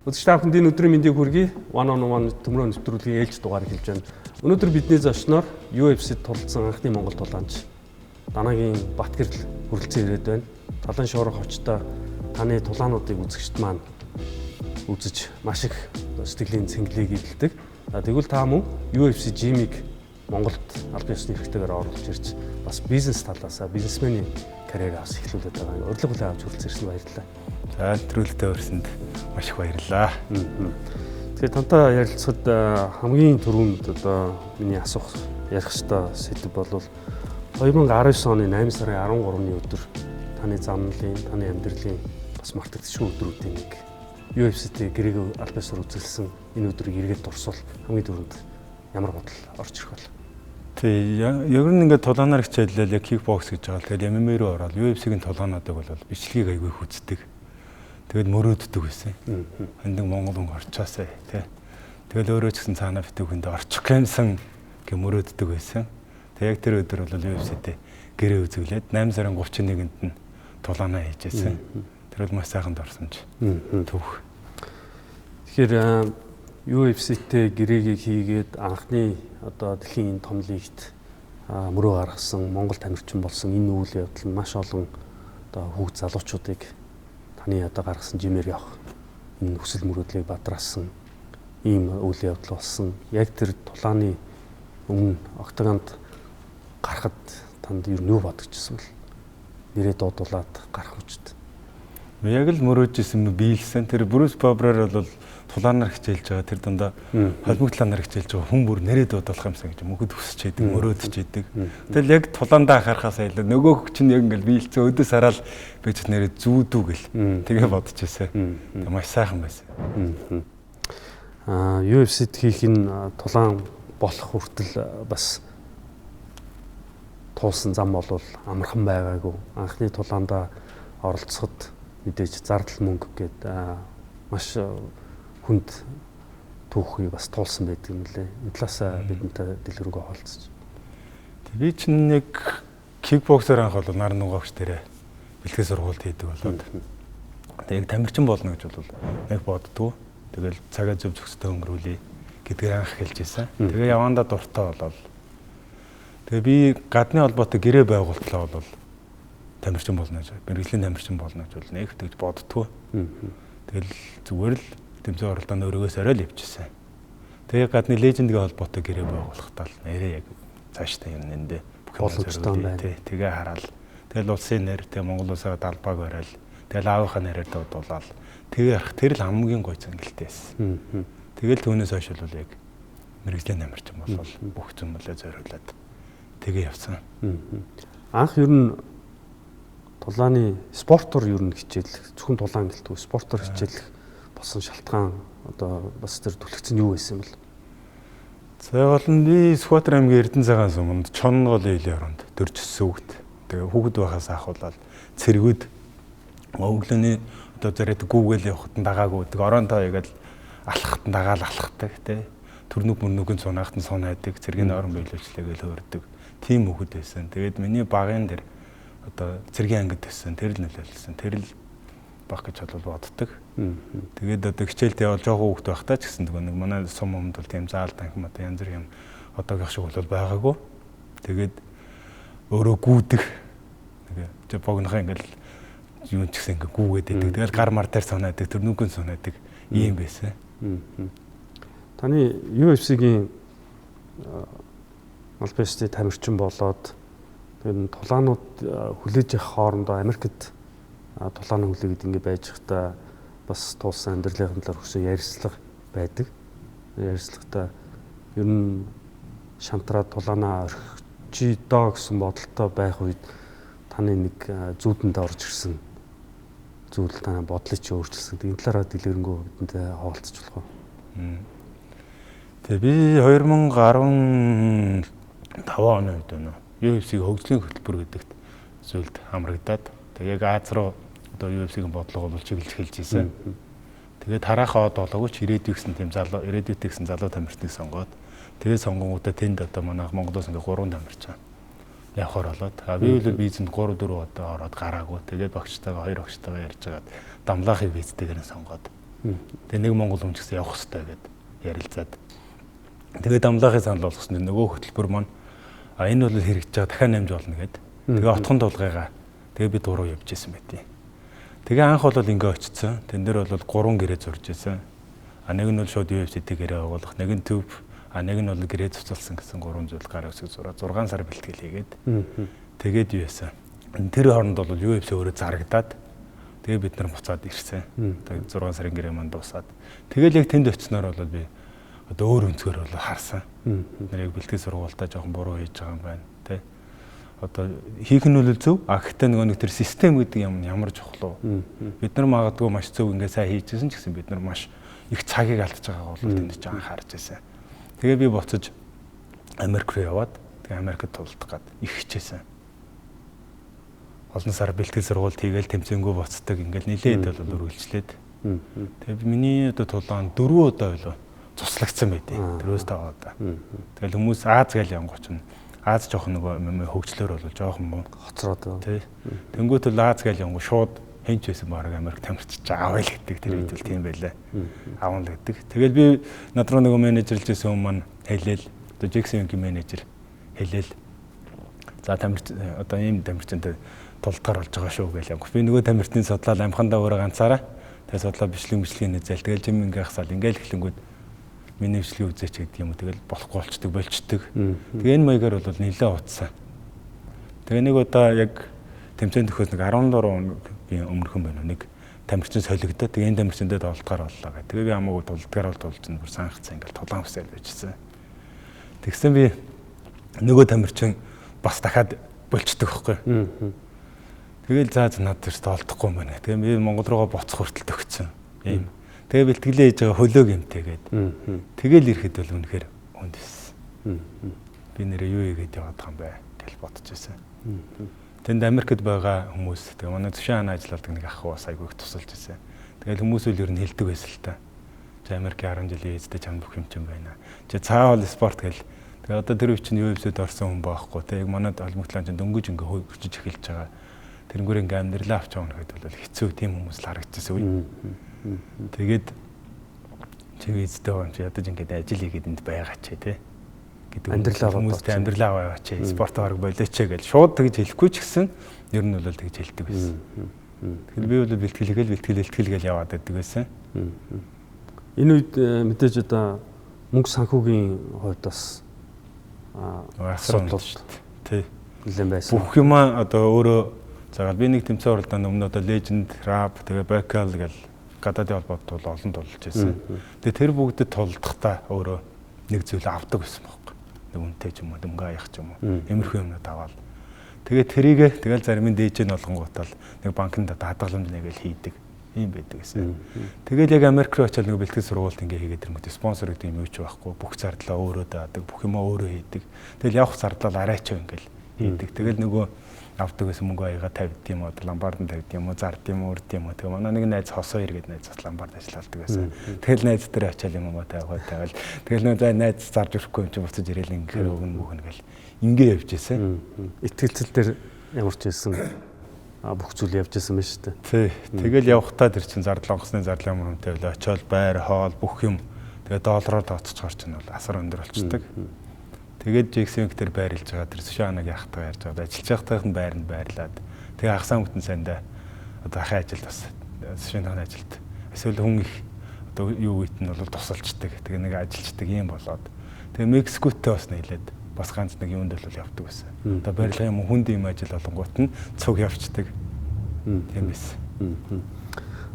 Үзэгч та бүхэнд энэ өдрийн мэндийг хүргэе. One on One төмрөө нэвтрүүлгийн ээлж дугаар эхэлж байна. Өнөөдөр бидний зочноор UFC-д тулалдсан анхны монгол тулаанч Данагийн Батгэрэл хүрэлцэн ирээд байна. Далайн шоурах очтой таны тулаануудыг үзэгчд маань үзэж маш их сэтгэлийн цэнгэлийг эдэлдэг. Тэгвэл та мөн UFC gym-ийг Монголд албан ёсны эрхтэйгээр оруулж ирж бас бизнес талаасаа бизнесменийн карьераа бас эхлүүлээд байгаа. Урилга хүлээн авч хүрэлцэн ирсэн баярлалаа. За, нэвтрүүлэгтээ урьсанд маш их баярлалаа. Тэгэхээр тантай ярилцахад хамгийн түрүүнд одоо миний асуух ярих ёстой сэдэв бол 2019 оны 8 сарын 13-ны өдөр таны замналын, таны амьдралын бас мартагдчихгүй өдрүүдийн нэг UFC-тэй гэрээг албан ёсоор үзэглэсэн энэ өдрийг эргээд дурсвал хамгийн түрүүнд ямар бодол орж ирэх вэ? Тий, ер нь ингээд тулаанаар хичээллээл, яг кикбокс гэж байгаа. Тэгээд MMA руу ороод UFC-ийн тулаануудыг бол бичлэгийг айгүй их үздэг. Тэгээд мөрөөддөг байсан. Энд нэг монгол хүн орчоосай тий. Тэгэл өөрөө ч гэсэн цаанаа битүүх хүндээ орчих юмсан гэж мөрөөддөг байсан. Тэг яг тэр өдөр бол UFC-тэй гэрээ үзэглээд 8 сарын 31-нд нь тулаанаа хийжсэн. Тэр бол маш сайхан дурсамж. Түүх. Тэгэхээр UFC-тэй гэрээгийг хийгээд анхны одоо дэлхийн энэ том лигт мөрөө гаргасан Монгол тамирчин болсон энэ үйл явдал нь маш олон одоо хүүхд залуучуудыг таны одоо гаргасан gym-ээр явах энэ хүсэл мөрөөдлийг бадраасан ийм үйл явдал болсон. Яг тэр тулааны өмнө октагонд гарахад танд юу юу бодогдчихсон бэл? Нэрээ дуудуулаад гарах хүчт. Яг л мөрөөдчихсэн, биелсэн. Тэр Брюс Баффер бол тулаанаар хичээлж байгаа. Тэр дундаа холимог тулаанаар хичээлж байгаа хүн бүр нэрээ дуудуулах юмсан гэж мөнхөд хүсэж идэг, мөрөөдөж идэг. Тэгэл яг тулаандаа анхаарахаас илүү нөгөө чинь яг ингээл биелцэн өдөөс хараад би ч нэрээ зүүдүү гэл тэгээ бодож ирсэн. Тэг маш сайхан байсан. UFC-д хийх энэ тулаан болох хүртэл бас туулсан зам бол амархан байгаагүй. Анхны тулаандаа оролцоход мэдээж зардал мөнгө гээд маш хүнд түүхийг бас туулсан байдаг юм лээ. Энэ талаас бидэнтэй дэлгэрэнгүй хуваалцаж. Би чинь нэг кикбоксер анх бол нар нугаагч дээрээ бэлтгэл сургуульд хийдэг болоод. Тэг яг тамирчин болно гэж бол нэг боддгоо. Тэгэл цагаа зөв зохистой өнгөрүүлье гэдгээр анх хэлж ирсэн. Тэгээ явандаа дуртай болоод. Тэгээ би гадны холбоотой гэрээ байгуултлаа бол тамирчин болно гэж, мэргэжлийн тамирчин болно гэж бол нэг тэгж боддгоо. Тэгэл зүгээр л тэмцээн оролдоонд өөрийгөө сорил явчихсан. Тэгээ гадны лежендгийн холбоотой гэрээ байгуулахдаа л нэрээ яг цаашдаа юм нэндэ бүх боломжтой байна. Тий, тэгээ хараал. Тэгэл улсын нэр, тэгээ Монгол улсаа далбааг барайл. Тэгэл аавынхаа нэрээр дуудуулаад тэгээ харах тэр л хамгийн гоё цэнгэлтэй байсан. Тэгэл түүнээс хойш бол яг мэргэжлийн тамирчин болол бүх зүйлээ зориулаад тэгээ явсан. Анх ер нь тулааны спортоор ер нь хичээлэх, зөвхөн тулаан гэлтгүй спортоор хичээлэх болсон шалтгаан одоо бас тэр түлхэгцэн юу байсан юм бол? За, гол нь би Сүхбаатар аймгийн Эрдэнэ цагаан суманд Чонгол ээлийн оронд төрж өссөн хүүхэд. Тэгээ хүүхэд байхаас ахуулаад цэргүүд өглөөний одоо зэрэг гүүгээл явахад нь дагаагүй. Тэг ороонтоо ягаал алхахад нь дагаал алхахдаг тий. Төрнүг мөрнүгэн сунаахад нь сунаадаг, цэргийн орон биелүүлчлээгээл хөөрдөг. Тийм хүүхэд байсан. Тэгээд миний багын дээр одоо цэргийн ангид төссөн. Тэр л нөлөөлсөн. Тэр л баг гэж бол боддог. Тэгээд одоо хичээлдээ бол жоохон хүүхэд байхдаа ч гэсэн нэг манай сум өмд бол тийм заал танхим одоо янз бүр юм одоогийнх шиг бол байгаагүй. Тэгээд өөрөө гүйдэх нэг богинохоо ингээл юу ч гэсэн ингээ гүүгээд байдаг. Тэгэл гар мар дээр сунаадаг, тэр нүгэн сунаадаг ийм байсан. Таны UFC-гийн албан ёсны тамирчин болоод тэгээд тулаанууд хүлээж авах хоорондоо Америкт тулааны хүлээгээд ингээ байж байхдаа бас туулсан амьдралын талаар хүсэн ярилцлага байдаг. Ярилцлагатаа ер нь шантраа тулаанаа орхичий доо гэсэн бодолтой байх үед таны нэг зүүдэнд орж ирсэн зүйл таны бодлыг чи өөрчилсөн. Энэ талаараа дэлгэрэнгүй бидэнтэй хуваалцаж болох уу? Тэгээ би 2015 оны үед өнөө UFC-г хөгжлийн хөтөлбөр гэдэгт зүйлд хамрагдаад тэгээ яг Аз руу одоо UFC-ийн бодлого бол чиглэж эхэлж исэн. Тэгээд хараахан од болоогүй ч ирээдүй гэсэн тийм залуу, ирээдүйтэй гэсэн залуу тамирчныг сонгоод тэгээд сонгонгуудаа тэнд одоо манай Монголоос ингээ 3 тамирчин явахаар болоод би бол визэнд 3 4 удаа ороод гараагүй. Тэгээд багчтайгаа, хоёр багчтайгаа ярьж байгаад дамлаахыг визтэйгээр нь сонгоод Тэгээ нэг монгол хүн ч гэсэн явах хэрэгтэй гэд ярилцаад. Тэгээд амлаахыг санал болгосон. Нөгөө хөтөлбөр маань а энэ бол хэрэгжиж байгаа дахиад нэмж болно гэд. Тэгээ отхон тулгайгаа тэгээ би дуруу явж исэн байт. Тэгээ анх бол ингээ очсон. Тэн дээр бол 3 гэрээ зурж исэн. А нэг нь бол шууд UFC-тэй гэрээ агуулах, нэг нь төв, а нэг нь бол гэрээ цуцалсан гэсэн 3 зүйл гар өсөг зураа 6 сар бэлтгэл хийгээд. Тэгээд юу яасан. Тэр хооронд бол UFC өөрөө зарагдаад тэгээ бид нар буцаад ирсэн. Тэгээ 6 сарын гэрээ маань дуусаад. Тэгэл яг тэнд очсноор бол би одоо өөр өнцгөр бол харсан. Бид нар яг бэлтгэл сургуультаа жоохон буруу хийж байгаа юм байна, тэ. Одоо хийх нь бол зөв. А гэхдээ нөгөө нэг тэр систем гэдэг юм ямар чухал вэ? Бид нар магадгүй маш зөв ингээ сайн хийжсэн ч гэсэн бид нар маш их цагийг алдчихж байгааг бол тэнд ч анхаарч байсан. Тэгээ би буцаж Америк руу яваад тэгээ Америкт тулдах гад их хичээсэн. Олон сар бэлтгэл сургуульд хийгээл тэмцээнгүй буцдаг ингээл нилээд бол үргэлжлээд. Тэгээ миний одоо тулаан 4 удаа байлаа цуслагдсан байдیں۔ 4-5 удаа. Тэгэл хүмүүс Аз гээл янгоч нь Аз жоохон нөгөө хөгжлөөр бол жоохон муу хоцроод. Тий. Тэнгүүт л Аз гээл янгоо шууд хэнч байсан бараг Америк тамирчиж аваа л гэдэг тэр үед бол тийм байлаа. Авна л гэдэг. Тэгэл би над руу нөгөө менежерлж байсан хүн маань хэлээл одоо Джексон Юнгийн менежер хэлээл за тамирч одоо ийм тамирчинтай тулдгаар болж байгаа шүү гээл янгоо. Би нөгөө тамирчны судлаад амхандаа өөрөө ганцаараа тэгээ судлаа бичлэг нэзэл тэгэл жим ингээ хасаал ингээл эхлэнгүүд миний бичлэгийг үзээч гэдэг юм уу тэгэл болохгүй болчдөг болчдөг. Тэгээ энэ маягаар бол нэлээд утсан. Тэгээ нэг удаа яг тэмцээн төхөөс нэг 17 хоногийн өмнөхөн байна уу нэг тамирчин солигдоо. Тэгээ энэ тамирчиндээ тоглолтоор боллоо гэх. Тэгээ би хамаагүй тулдгаар бол тулж бүр санхацсан ингээл тулаан хүсэл байжсэн. Тэгсэн би нөгөө тамирчин бас дахиад болчдөг байхгүй. Тэгэл заа над тэрс тоолдохгүй юм байна. Тэгээ би Монгол руугаа буцах хүртэл төгссөн. Ийм. Тэгээ бэлтгэлээ хийж байгаа хөлөөг юмтэйгээд. Тэгэл ирэхэд бол үнэхээр хүнд байсан. Би нэрээ юу хийгээд яваад байгаа юм бэ гэж бодож байсан. Тэнд Америкт байгаа хүмүүс тэгээ манай Зөвшөн хааны ажилладаг нэг ах бас айгүй их тусалж байсан. Тэгэл хүмүүс үл ер нь хэлдэг байсан л та. Чи Америкийн 10 жилийн эзэдээ чамд бүх юм чинь байна. Чи цаавал спорт гэл. Тэгээ одоо тэр үе чинь UFC-д орсон хүн байхгүй. Тэг яг манад холбогдлон чинь дөнгөж ингээ хөгжиж эхэлж байгаа. Тэрнгээр ингээ амьдралаа авч явна гэхэд бол хэцүү тийм хүмүүс л харагдчихсан үе. Тэгээд чи эзэдээ байгаа юм чи ядаж ингээд ажил хийгээд энд байгаа ч тий гэдэг амьдралаа хүмүүстэй амьдралаа аваа чи спортоор хараг болооч гэж шууд тэгж хэлэхгүй ч гэсэн ер нь бол тэгж хэлдэг байсан. Тэгэхээр би бол бэлтгэл хийгээл бэлтгэл гэж яваад байдаг байсан. Энэ үед мэдээж одоо мөнгө санхүүгийн хувьд бас асуудал шүү дээ. Тий. Нэлээд байсан. Бүх юмаа одоо өөрөө загаал би нэг тэмцээн уралдаанд өмнө одоо Legend, Rap, тэгээ Baikal гэл гадаадын холбоод тул олон тулж байсан. Тэгээ тэр бүгдэд тулдахдаа өөрөө нэг зүйл авдаг байсан байхгүй. Нэг үнэтэй ч юм уу, дөнгө аяах ч юм уу. Иймэрхүү юмнууд аваад. Тэгээ тэрийг тэгэл зарим нь дээжээ нь олгонгуутал нэг банкнд хадгаламж нэгээл хийдэг. Ийм байдаг гэсэн. Тэгэл яг Америк руу очиад нэг бэлтгэл сургуульд ингээ хийгээд ирэнгүүт спонсор гэдэг юм юу ч байхгүй. Бүх зардлаа өөрөө даадаг, бүх юмаа өөрөө хийдэг. Тэгэл явах зардлаа арайч ингээл хийдэг. Тэгэл нөгөө авдаг гэсэн мөнгө аяга 50 юм уу, ломбард 50 юм уу, зард юм уу, үрд юм уу. Тэгээ манай нэг найз хосоо эргээд найз бас ломбард ажилладаг байсан. Тэгэл найз дээр очиад юм уу тавиад тавиал. Тэгэл нөө найз зарж өрөхгүй юм чи буцаж ирээл ингээр өгнө мөгнө гэл ингээ явж байсан. Итгэлцэл дээр ямар ч байсан бүх зүйл явж байсан байна шүү дээ. Тий. Тэгэл явхдаа тэр чин зардал онгоцны зардал ямар хүнтэй вэ? Очиод байр, хоол бүх юм тэгээ доллараар тооцоочхоор чинь бол асар өндөр болчдөг. Тэгээд Джексон дээр байрлаж байгаа тэр Сушанаг яхтаа ярьж байгаа. Ажиллаж байхдаа нь байранд байрлаад тэгээ хагасаа бүтэн сайндаа одоо ахын ажилд бас Сушанагийн ажилд эсвэл хүн их одоо юу үед нь бол тусалждаг. Тэгээ нэг ажилчдаг юм болоод тэгээ Мексикотэй бас нийлээд бас ганц нэг юунд бол явдаг байсан. Одоо барилгын юм хүнд юм ажил олонгууд нь цуг явцдаг. Тийм байсан.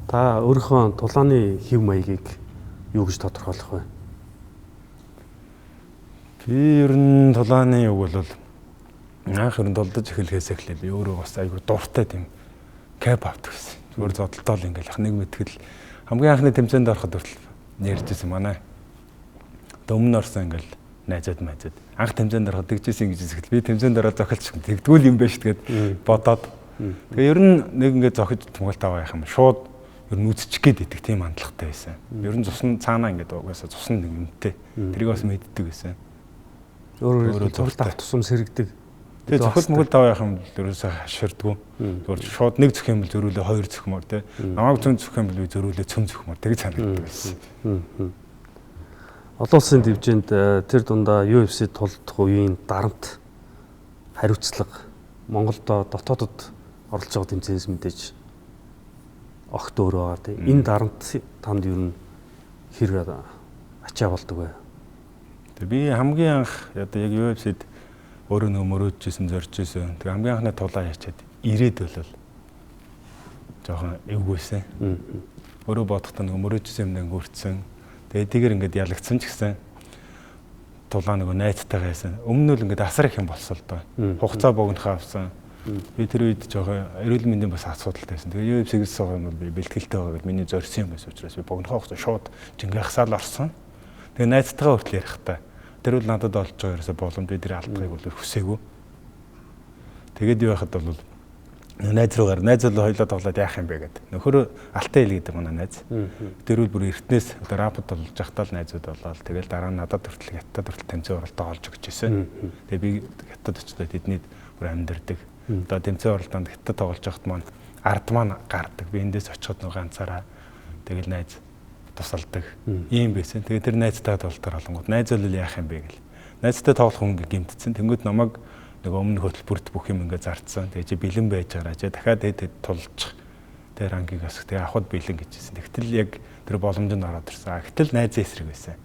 Та өөрийнхөө тулааны хэв маягийг юу гэж тодорхойлох вэ? Би ер нь тулааны юг бол анх ер нь дулдаж эхлэхээс эхлээл өөрөө бас айгүй дуртай тийм кэп авдаг байсан. Зүгээр зодолтоол ингээл ах нэг мэтгэл хамгийн анхны тэмцээнд ороход хүртэл ярьжсэн манай. Одоо өмнө орсон ингээл найзууд майзууд анх тэмцээнд ороход тэгжсэн ингэж хэлсэн. Би тэмцээнд ороод зохилчих тэгдгүүл юм байна шүү тэгээд бодоод. Тэгээ ер нь нэг ингээд зохиж тунгалт аваа яах юм шууд ер нь үзчих гээд идэх тийм хандлагатай байсан. Ер нь цусн цаанаа ингээд угаасаа цусн нэг юмтэй. Тэрийг бас мэддэг байсан. Өөрөөр тулд авах тусам сэрэгдэг. Тэгээ зөхөл мөгөл даваа явах юм бол ерөөсөө хаширдгүй. Зүгээр шууд нэг зөх юм бол зөрүүлээ хоёр зөхмөр тий. Намайг зүүн зөх юм бол би зөрүүлээ цөм зөхмөр тэг санагддаг байсан. Олон улсын төвжинд тэр дундаа UFC тулдах үеийн дарамт хариуцлага Монголд дотоодод оролцож байгаа тэмцээнээс мэдээж огт өөр байгаа тий. Энэ дарамт танд ер нь хэр ачаа болдог вэ? Тэгээ би хамгийн анх одоо яг UFC-д өөрөө нөө мөрөөдчихсэн, зорж исэн. Тэгээ хамгийн анхны тулаа ячаад ирээд бол жоохон эвгүйсэн. Өөрөө бодохдоо нөгөө мөрөөдчихсэн юм нэг өртсөн. Тэгээ тэгээр ингээд ялагдсан ч гэсэн тулаа нөгөө найзтайгаа байсан. Өмнө нь л ингээд асар их юм болсон л доо. Хугацаа богинохоо авсан. Би тэр үед жоохон эрүүл мэндийн бас асуудалтай байсан. Тэгээ UFC-гээс суух юм бол би бэлтгэлтэй байгаа гэж миний зорьсон юм байсан учраас би богинохоо хугацаа шууд жингахсаал орсон. Тэгээ найзтайгаа хүртэл ярих та. Тэр бол надад олж байгаа ерөөсө боломж, би тэр алдахыг бол хүсээгүй. Тэгээд юу яхад бол найз руугаар найз бол хоёлоо тоглоод яах юм бэ гэд. Нөхөр алтай хэл гэдэг манай найз. Тэр үл бүр эртнээс одоо рапд болж байхдаа л найзууд болоод тэгэл дараа нь надад хүртэл хятад хүртэл тэмцээн оролдоо олж өгч ирсэн. Тэгээ би хятад очдоо тэднийд бүр амьдардаг. Одоо тэмцээн оролдоонд хятад тоглож байхад маань ард маань гардаг. Би эндээс очиход нөгөө ганцаараа тэгэл найз тусалдаг. Ийм байсан. Тэгээ тэр найзтайгаа тоглолтоор олонгууд найз бол яах юм бэ гэл. Найзтай тоглох хүн гэмтсэн. Тэнгүүд намайг нөгөө өмнөх хөтөлбөрт бүх юм ингээ зарцсан. Тэгээ чи бэлэн байж байгаараа чи дахиад тэд тулчих. Тэгээ рангийг өсөх. Тэгээ авахд бэлэн гэжсэн. Тэгтэл яг тэр боломж нь ороод ирсэн. Гэтэл найзын эсрэг байсан.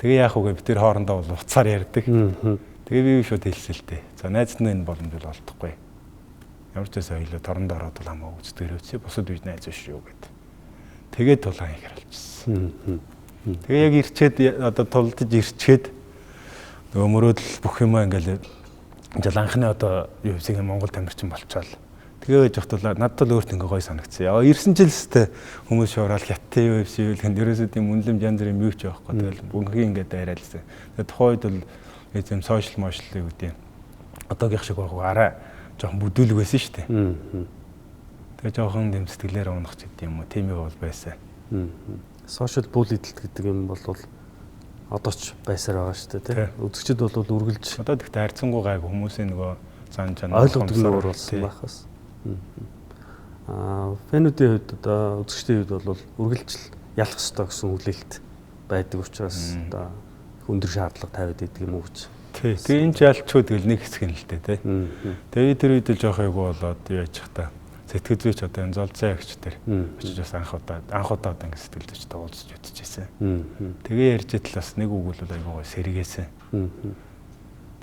Тэгээ яах вэ? Би тэр хоорондоо бол уцаар ярьдаг. Тэгээ би шууд хэлсэн л дээ. За найз нь энэ боломж бол олдохгүй. Ямар ч байсан хоёлоо торонд ороод бол хамаагүй үздэг өрөөцөө. Бусад үед найз биш юу гэд. Тэгээд тулаан их харалжсэн. Тэгээ яг ирчээд одоо тулдаж ирчээд нөгөө мөрөөдөл бүх юмаа ингээл ингээл анхны одоо UFC-ийн Монгол тамирчин болчоол. Тэгээ байж хат надад л өөрт ингээ гоё санагдсан. Яа ирсэн ч л өстэй хүмүүс шуурал хятад UFC юу гэхэд ерөөсөө тийм үнэлэмж янз бүрийн юм юу ч байхгүй. Тэгэл бөнхийн ингээ дайраалсан. Тэгээ тухайн үед бол тийм сошиал мошл юу гэдэг юм. Одоогийнх шиг байхгүй арай жоохон бүдүүлэг байсан шүү дээ. Тэгээ жоохон дэм сэтгэлээр унах ч гэдэг юм уу тийм юм бол байсан. Сошиал бүлэдэлт гэдэг юм бол одоо ч байсаар байгаа шүү дээ тий. Үзэгчд бол үргэлж одоо тэгтээ харьцангуй гайг хүмүүсийн нөгөө зан чанар ойлгодог нь өөр болсон байх бас. Фэнүүдийн хувьд одоо үзэгчдийн хувьд бол үргэлж ялах ёстой гэсэн хүлээлт байдаг учраас одоо их өндөр шаардлага тавиад идэг юм уу гэж. Тий. Тэгээ энэ ч ялчгүй тэгэл нэг хэсэг нь л дээ тий. Тэгээ тэр үед л жоох эйгүү болоод юу яж та сэтгэл зүйч одоо энэ золцоо ягч тэр очиж бас анх удаа одоо ингэ сэтгэл зүйчтэй уулзч үтчихсэн. Тэгээ ярьж идэл бас нэг үг бол айгуу гой сэргээсэн.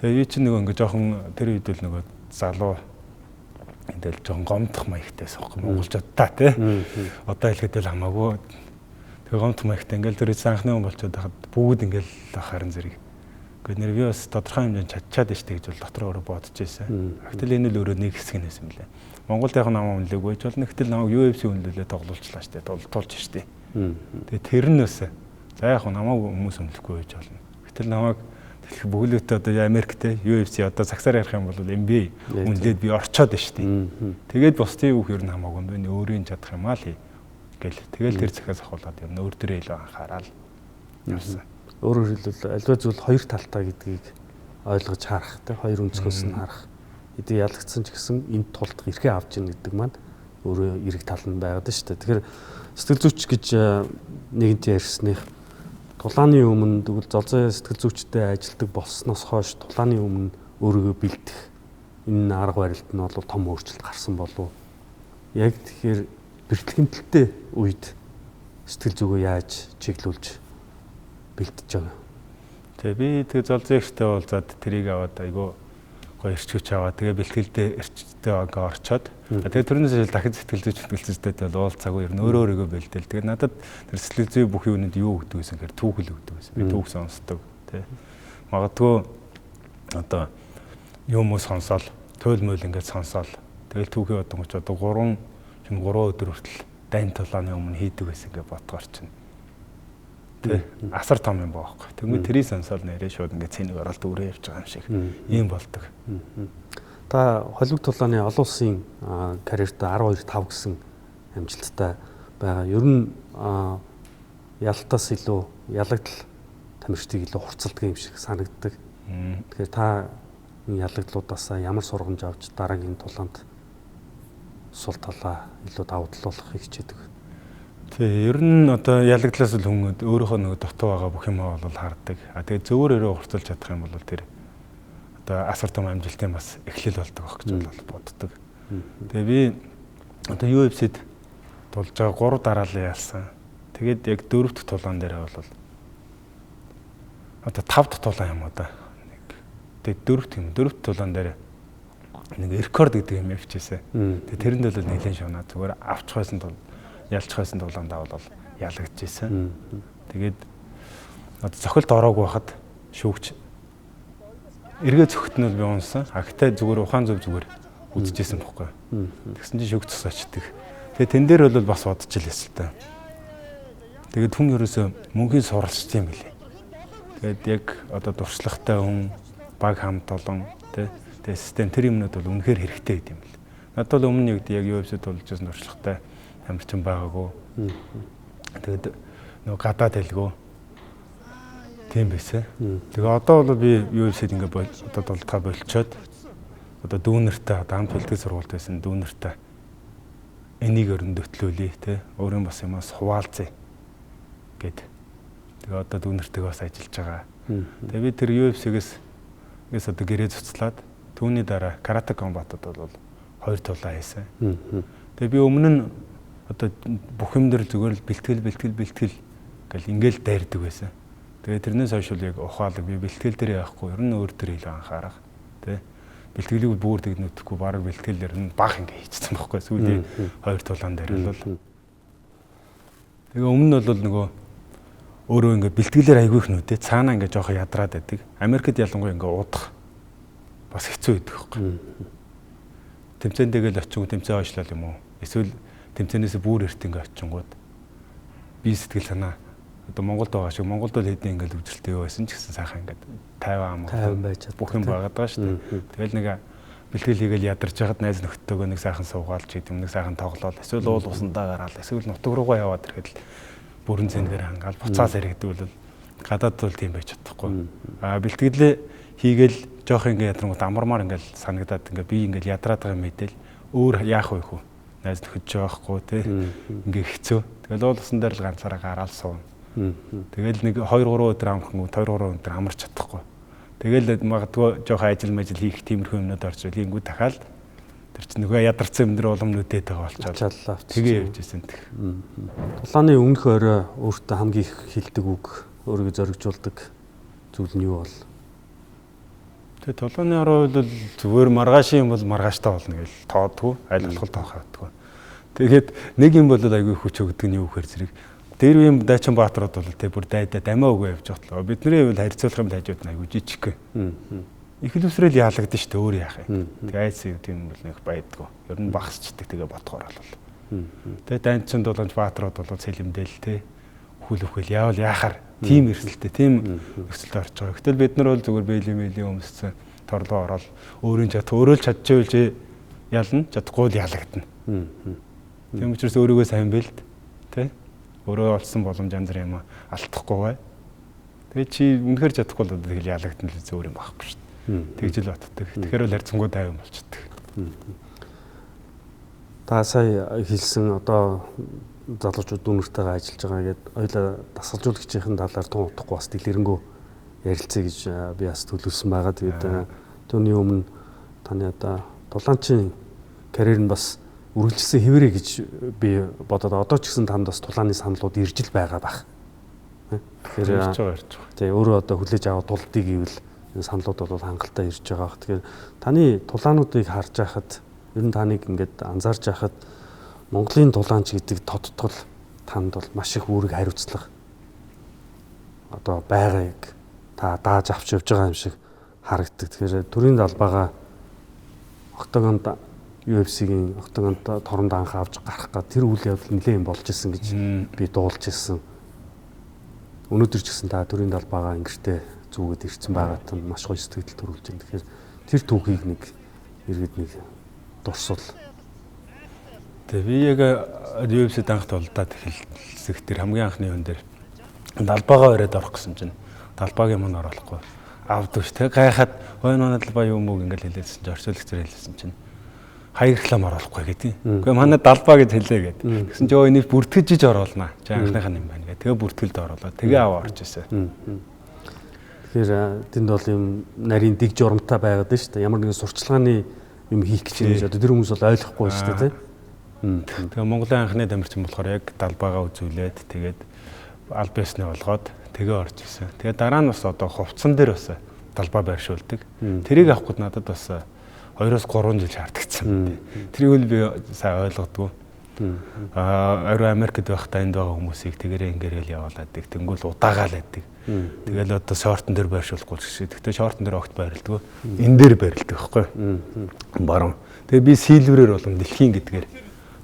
Тэгээ би чинь нөгөө ингэ жоохон тэр үед л нөгөө залуу ингээл жоохон гомдох маягтай байсан монголчуудаа тий. Одоо хэлэхэд л хамаагүй. Тэгээ гомдох маягтай ингээл тэр үед анхны хүн болчиход байхад бүгд ингээл харин зэрэг. Гэхдээ нэр би бас тодорхой хэмжээнд чадчаад штэ гэж бол дотор өөрөө бодож байсан. Гэтэл энэ л өөрөө нэг хэсэг нь байсан мөлий. Монголд яг намайг үнэлээгүй байж болно. Гэтэл намайг UFC үнэлүүлээ тоглуулчлаа штэ. Тулж штэ. Тэгээ тэр нь бас за яг намайг хүмүүс үнэлэхгүй байж болно. Гэтэл намайг дэлхий бүглөөтэй одоо Америкт UFC одоо цагсаар ярих юм бол NBA үнэлээд би орчоод штэ. Тэгээд бусдын үг ер нь хамаагүй юм байна. Өөрийн чадах юм аа л гэл. Тэгэл тэр захиас ахуулаад ер нь өөр дөрөө илүү анхаарал явсан. Өөрөөр хэлбэл аливаа зүйл хоёр талтай гэдгийг ойлгож харах, тэ хоёр өнцгөөс нь харах. Хэдий ялагдсан ч гэсэн энд тулдах эрхээ авч ийн гэдэг маань өөрөө эрэг тал нь байгаад шүү дээ. Тэгэхээр сэтгэл зүйч гэж нэгэнт ярьсных тулааны өмнө тэгвэл золзой сэтгэл зүйчтэй ажилтдаг болсноос хойш тулааны өмнө өөрийгөө бэлдэх энэ арга барилд нь бол том өөрчлөлт гарсан болов. Яг тэгэхээр бэртэл хэмтэлтэй үед сэтгэл зүгөө яаж чиглүүлж бэлдэж байгаа. Тэгээ би тэг золзой ихтэй уулзаад тэрийг аваад айгүй гоё эрч хүч аваад тэгээ бэлтгэлдээ эрчтэй ингээ орчоод тэгээ тэрнээс хойш дахин сэтгэл зүйч сэтгэл зүйчтэй бол уулзаагүй ер нь өөрөө өөрийгөө бэлдээл. Тэгээ надад тэр сэтгэл зүй бүх юунд юу өгдөг гэсэн гэхээр түүхэл өгдөг гэсэн. Би түүх сонсдог тий. Магадгүй одоо юм уу сонсоол, туйл муйл ингээд сонсоол. Тэгэл түүхий бодсон ч одоо 3 өдөр хүртэл дайн тулааны өмнө хийдэг байсан ингээ бодгоор чинь. Тэ асар том юм баахгүй. Тэгмээ тэрийг сонсоол нэрээ шууд ингээ цэнийг оролт өрөө явж байгаа юм шиг ийм болдог. Та холбог тулааны олон улсын карьертаа 12-5 гэсэн амжилттай байгаа. Ер нь ялалтаас илүү ялагдал тамирчдыг илүү хурцлдаг юм шиг санагддаг. Тэгэхээр та Энэ ялагдлуудаасаа ямар сургамж авч дараагийн тулаанд сул талаа илүү давуу тал болохыг хичээдэг? Тий, ер нь одоо ялагдлаас л хүн өөрийнхөө нөгөө дутуу байгаа бүх юмаа бол хардаг. А тэгээ зөвөр өрөө хурцлж чадах юм бол тэр одоо асар том амжилтын бас эхлэл болдог байх гэж бол боддог. Тэгээ би одоо UFC-д тулж байгаа 3 дараалал ялсан. Тэгээд яг 4 дахь тулаан дээр бол одоо 5 дахь тулаан юм уу да. Нэг тэгээд 4 дахь юм. 4 дахь тулаан дээр нэг рекорд гэдэг юм явчихсан. Тэгээд тэрэнд бол нэлээд шунаа зүгээр авчих байсан тул ялчих байсан тулаандаа бол ялагдчихсэн. Тэгээд одоо цохилд ороогүй байхад шүүгч эргээ цохилт нь бол би унсан. А гэтээ зүгээр ухаан зөв зүгээр үзчихсэн бохгүй. Тэгсэн чинь шүүгч цосоочдөг. Тэгээд тэн дээр бол бас бодож л байсан л та. Тэгээд хүн ерөөсөө мөнхийн суралцж юм билээ. Тэгээд яг одоо туршлагатай хүн, баг хамт олон тий тэгээд систем тэр юмнууд бол үнэхээр хэрэгтэй гэдэг юм бэл. Надад бол өмнө нь яг UFC тулж байсан туршлагатай амарчин байгаагүй. Тэгээд нөгөө гадаад хэлгөө тийм байсан. Тэгээ одоо бол би UFC-д ингээ одоо дулдгаа болчоод одоо дүүнертэй одоо хамт бэлтгэл сургуульд байсан дүүнертэй энийг өрнөдөтлүүлье те өөрийн бас юмас хуваалцъя гэд. Тэгээ одоо дүүнертэйг бас ажиллаж байгаа. Тэгээ би тэр UFC-гээс гээс одоо гэрээ цуцлаад түүний дараа карате комбатад бол 2 тулаан хийсэн. Тэгээ би өмнө нь одоо бүх юм дээр зүгээр л бэлтгэл бэлтгэл бэлтгэл гэл ингээл дайрдаг байсан. Тэгээ тэрнээс хойш бол яг ухаалаг би бэлтгэл дээр явахгүй ер нь өөр төр илүү анхаарах тий. Бэлтгэлийг бүр тэг нүтгэхгүй бараг бэлтгэл ер нь баг ингээ хийчихсэн байхгүй сүүлийн 2 тулаан дээр бол. Тэгээ өмнө нь бол нөгөө өөрөө ингээ бэлтгэлээр айгүй их нүдэ цаанаа ингээ жоохон ядраад байдаг. Америкт ялангуяа ингээ удах бас хэцүү байдаг байхгүй. Тэмцээн дэгээл очингууд тэмцээн хойшлол юм уу? Эсвэл тэмцээнээс бүр эрт ингээ очингууд би сэтгэл санаа одоо Монголд байгаа шиг Монголд бол хэдийн ингээл өвжрэлтэй юу байсан ч гэсэн сайхан ингээд 50 ам 50 байж чаддаг бүх юм байгаад байгаа шүү дээ. Тэгэл нэг бэлтгэл хийгээл ядарч хахад найз нөхдөдөө нэг сайхан суугаал ч гэдэг юм нэг сайхан тоглоол эсвэл уул усандаа гараал эсвэл нутаг руугаа яваад ирэхэд л бүрэн зэнгээр хангаал буцаал иргэдэг бол гадаад бол тийм байж чадахгүй. Аа бэлтгэлээ хийгээл жоох ингээ ядрангууд амармаар ингээл санагдаад ингээ би ингээл ядраад байгаа юм мэдээл өөр яах вэ хүү найз нөхөд жоохгүй те ингээ хэцүү. Тэгэл уул усан дээр л ганцаараа гараал сууна. Тэгэл нэг 2 3 өдөр амрахгүй 2 3 өдөр амарч чадахгүй. Тэгэл магадгүй жоохон ажил мажил хийх тиймэрхүү юмнууд орж ирэл хийнгүү дахиад тэр чинь нөгөө ядарсан юм дээр улам нүдээд байгаа болчиход тэгээ явж исэн тэх. Тулааны өмнөх орой өөртөө хамгийн их хилдэг үг, өөрийгөө зоригжуулдаг зүйл нь юу бол? Тэгээ тулааны орой бол зүгээр маргаашийн юм бол маргааштай болно гэж тоодгүй, аль болох тоох хавдгүй. Тэгээд нэг юм бол айгүй хүч өгдөг нь юу гэхээр зэрэг дээр үеийн дайчин баатрууд бол тэ бүр дайдаа дамиа өгөө явж байгаа. Бидний хувьд харьцуулах юм хажууд нь айгүй жижиг. Эхлүүсрэл яалагдана шүү дээ өөр яах юм. Тэгээ айц юм тийм бол нэг байдгүй. Ер нь багасчдаг тэгээ бодохоор бол. Тэгээ дайчин дулаанч баатрууд бол сэлэмдэл тэ үхэл үхэл яавал яахаар тийм эрсдэлтэй тийм нөхцөлд орж байгаа. Гэтэл бид нар бол зүгээр бэйли мэйли өмссөн торлоо ороод өөрийн чад өөрөө л чадчихвэл ялна чадахгүй л ялагдана. Тийм учраас өөрийгөө сайн бэлд тэ өөрөө олсон боломж янз бүр юм алдахгүй бай. Тэгээ чи үнэхээр чадахгүй бол тэгэл ялагдана л зөөр юм байхгүй шүү дээ. Тэгж л боддог. Тэгэхээр бол харьцангуй тайван болчдөг. Та сая хэлсэн одоо залуучууд дүүнертэйгээ ажиллаж байгаа гэдэг хоёлаа дасгалжуулагчийн талаар тун утахгүй бас дэлгэрэнгүй ярилцъя гэж би бас төлөвлөсөн байгаа. Тэгээд түүний өмнө таны одоо тулаанчийн карьер нь бас үргэлжилсэн хэвээрээ гэж би бодоод одоо ч гэсэн танд бас тулааны саналууд ирж л байгаа байх. Тэгэхээр ирж байгаа. Тэгээ өөрөө одоо хүлээж аваад тулдыг гэвэл энэ саналууд бол хангалттай ирж байгаа. Тэгэхээр таны тулаануудыг харж байхад ер нь таныг ингээд анзаарч байхад Монголын тулаанч гэдэг тодтгол танд бол маш их үүрэг хариуцлага одоо байгааг та дааж авч явж байгаа юм шиг харагддаг. Тэгэхээр төрийн далбаага октогонд UFC-гийн октогонд торонд анх авч гарах га тэр үйл явдал нэлээд юм болж исэн гэж би дуулж исэн. Өнөөдөр ч гэсэн та төрийн далбаага ингэртээ зүгээд ирсэн байгаа тань маш гоё сэтгэл төрүүлж байна. Тэгэхээр тэр түүхийг нэг иргэд нэг дурсвал. Тэгээ би яг UFC-д анх тулдаад эхэлсэх тэр хамгийн анхны хүн дээр далбаагаа бариад орох гэсэн чинь далбаагийн мань оруулахгүй. Авдаг ш. Тэг гайхаад ой манай далбаа юм уу ингээл хэлээсэн чинь орчуулагч хэлсэн чинь хаяг реклам оруулахгүй гэдэг. Үгүй манай далбаа гэж хэлээ гэд. Тэгсэн чинь өө энийг бүртгэж иж оруулнаа. Чи анхныхаа юм байна гэ. Тэгээ бүртгэлд оруулаа. Тэгээ аваа орж ирсэн. Тэгэхээр тэнд бол юм нарийн дэг журамтай байгаад байна шүү дээ. Ямар нэгэн сурчлагын юм хийх гэж юм одоо тэр хүмүүс бол ойлгохгүй шүү дээ, тийм. Тэгээ Монголын анхны тамирчин болохоор яг далбаагаа үзүүлээд тэгээд аль биесны болгоод тэгээ орж ирсэн. Тэгээ дараа нь бас одоо хувцсан дээр бас далбаа байршуулдаг. Тэрийг авах гээд надад бас 2-3 жил шаардагдсан. Тэрийг л би сайн ойлгодгоо. Орой Америкт байхдаа энд байгаа хүмүүсийг тэгэрээ ингэрээл явуулаадаг. Тэнгүүл удаагаал байдаг. Тэгэл одоо шортон дээр байршуулахгүй ч гэсэн. Гэхдээ шортон дээр огт байрладаг. Энэ дээр байрладаг байхгүй. Баруун. Тэгээ би силверээр болон дэлхийн гэдгээр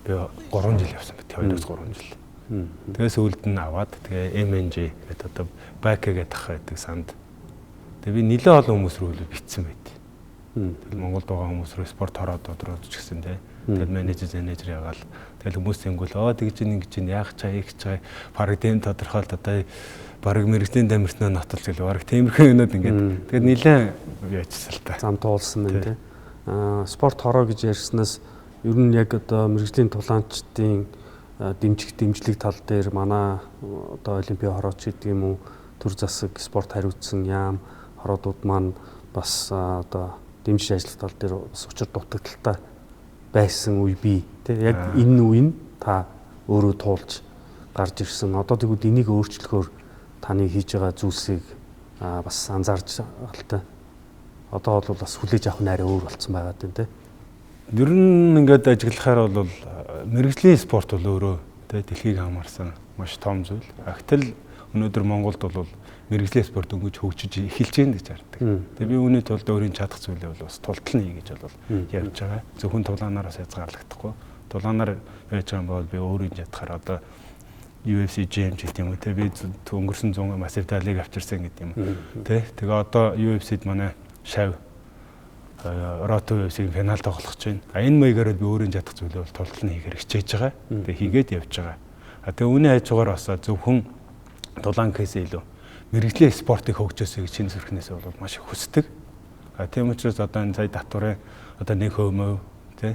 би 3 жил явсан байт. 2-3 жил. Тэгээ сүүлд нь аваад тэгээ MNG гэдэг одоо Бака гэдэг ах байдаг санд. Тэгээ би нэлээд олон хүмүүс рүү битсэн байт. Тэгэл Монголд байгаа хүмүүс рүү спорт хороод одроод ч гэсэн те. Тэгэл менежер ягаал. Тэгэл хүмүүс тэнгүүл оо тэгж ин ингэж ин яах чаа ийх чаа бараг тийм тодорхойлт одоо бараг мэрэгжлийн тамирчнаа нотолж гэл бараг тиймэрхүү юмнууд ингээд тэгэл нэлээд яажсан л та. Зам туулсан байна те. Спорт хороо гэж ярьснаас ер нь яг одоо мэрэгжлийн тулаанчдын дэмжих дэмжлэг тал дээр манай одоо олимпийн хорооч гэдэг юм уу төр засаг спорт хариуцсан яам хороодууд маань бас одоо дэмжиж ажиллах тал дээр бас учир дутагдaltaй байсан үе бий. Тэ яг энэ үе нь та өөрөө туулж гарч ирсэн. Одоо тэгвэл энийг өөрчлөхөөр таны хийж байгаа зүйлсийг бас анзаарч байгаа л та. Одоо бол бас хүлээж авах нь арай өөр болцсон байгаа юм тэ. Ер нь ингээд ажиглахаар бол мэрэгжлийн спорт бол өөрөө тэ дэлхийг хамаарсан маш том зүйл. Гэтэл өнөөдөр Монголд бол мэрэгжлийн спорт дөнгөж хөгжиж эхэлж байна гэж хардаг. Тэгээ би үүний тулд өөрийн чадах зүйлээ бол бас тултал нь гэж бол явж байгаа. Зөвхөн тулаанаар бас хязгаарлагдахгүй. Тулаанаар байж байгаа юм бол би өөрийн чадхаар одоо UFC GM гэдэг юм уу те би өнгөрсөн 100 массив талыг авчирсан гэдэг юм те. Тэгээ одоо UFC-д манай шав Рото UFC-ийн финал тоглох гэж байна. А энэ маягаар би өөрийн чадах зүйлээ бол тултал нь хийхээр хичээж байгаа. Тэгээ хийгээд явж байгаа. А тэгээ үүний хажуугаар бас зөвхөн тулаан гэхээсээ илүү мэрэгжлийн спортыг хөгжөөсэй гэж чин зүрхнээс бол маш их хүсдэг. А тийм учраас одоо энэ сая татварын одоо 1% мөв тий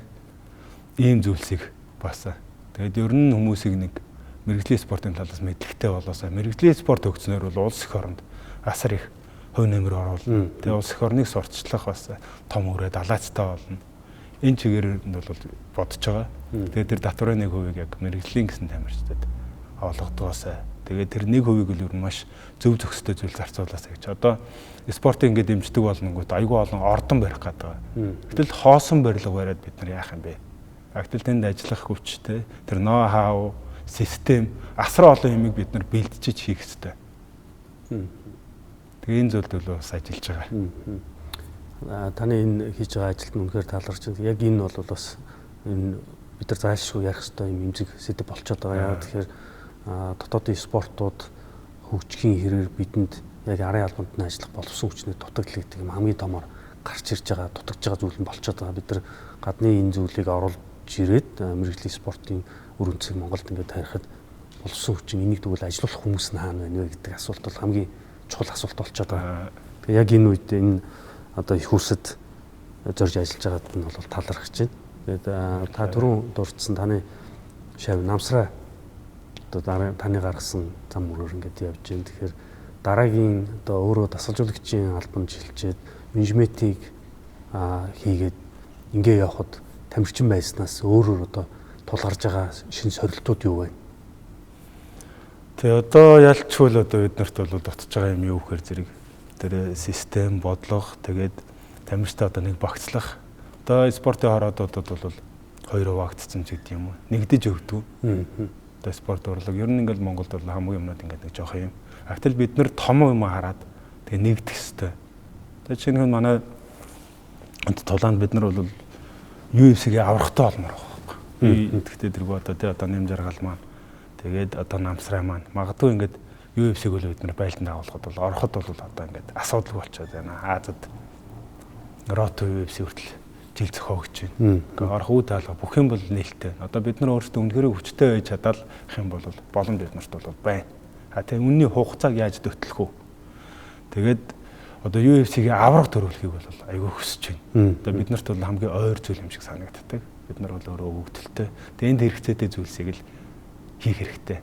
ийм зүйлсийг бас тэгээд ер нь хүмүүсийг нэг мэрэгжлийн спортын талаас мэдлэгтэй болоосаа мэрэгжлийн спорт хөгжснөөр бол улс эх оронд асар их хувь нэмэр оруулна. Тэгээ улс эх орныг сурталчлах бас том үрээ далаацтай болно. Энэ чигээр нь бол бодож байгаа. Тэгээ тэр татварын 1%-ийг яг мэрэгжлийн гэсэн тамирчдад олгодгоосай. Тэгээ тэр 1%-ийг л ер нь маш зөв зохистой зүйл зарцуулаасай гэж. Одоо спортыг ингээд дэмждэг болонгууд айгүй олон ордон барих гэдэг. Гэтэл хоосон барилга бариад бид нар яах юм бэ? Гэтэл тэнд ажиллах хүчтэй тэр ноу хау систем асар олон юмыг бид нар бэлтжиж хийх ёстой. Тэгээ энэ зүйлд бол бас ажиллаж байгаа. Таны энэ хийж байгаа ажилд нь үнэхээр талархаж байна. Яг энэ бол бас энэ бид нар зайлшгүй ярих ёстой юм эмзэг сэдэв болчиход байгаа. Яг тэгэхээр дотоодын спортууд хөгжихийн хэрээр бидэнд яг арын албанд нь ажиллах боловсон хүчний дутагдал гэдэг юм хамгийн томор гарч ирж байгаа, дутагдж байгаа зүйл нь болчиход байгаа. Бид нар гадны энэ зүйлийг оруулж ирээд мэрэгжлийн спортын үр өнцөг Монголд ингээд тарихад боловсон хүчин энийг тэгвэл ажиллах хүмүүс нь хаана байна вэ гэдэг асуулт бол хамгийн чухал асуулт болчиход байгаа. Тэгээ яг энэ үед энэ одоо их хурсад зорж ажиллаж байгаад нь бол талархаж байна. Тэгээд та түрүүн дурдсан таны шав намсраа одоо таны гаргасан зам мөрөөр ингээд явж байна. Тэгэхээр дараагийн одоо өөрөө дасгалжуулагчийн албанд шилжээд менежментийг хийгээд ингээ явхад тамирчин байснаас өөрөөр одоо тулгарч байгаа шинэ сорилтууд юу вэ? Тэгээ одоо ялчгүй л одоо бид нарт бол дутж байгаа юм юу гэхээр зэрэг тэр систем, бодлого, тэгээд тамирчтай одоо нэг багцлах. Одоо спортын хороодуудад бол хоёр хуваагдсан ч гэдэг юм уу. Нэгдэж өгдөг. Одоо спорт урлаг ер нь ингээл Монголд бол хамгийн юмнууд ингээд нэг жоох юм. Гэтэл бид нар том юм хараад тэгээ нэгдэх хэвээр. Тэгээ чинь манай тулаанд бид нар бол UFC-г аврахтай болмоор байгаа байхгүй. Би тэгэхдээ тэргүй одоо тий одоо нэм жаргал маань тэгээд одоо намсрай маань магадгүй ингээд UFC-г бол бид нар байлдан дагуулхад бол ороход бол одоо ингээд асуудал болчиход байна. Азад Рото UFC хүртэл жил зохиогч байна. Ингээ орох үе таалга бүх юм бол нээлттэй. Одоо бид нар өөрсдөө үнэхээр хүчтэй байж чадаал юм бол боломж бид нарт бол байна. А тэгээ үнний хугацааг яаж дөтлөх үү? Тэгээд одоо UFC-ийн авраг төрүүлэхийг бол айгүй хүсэж байна. Одоо бид нарт бол хамгийн ойр зүйл юм шиг санагддаг. Бид нар бол өөрөө өвөгдөлтэй. Тэгээ энд хэрэгцээтэй зүйлсийг л хийх хэрэгтэй.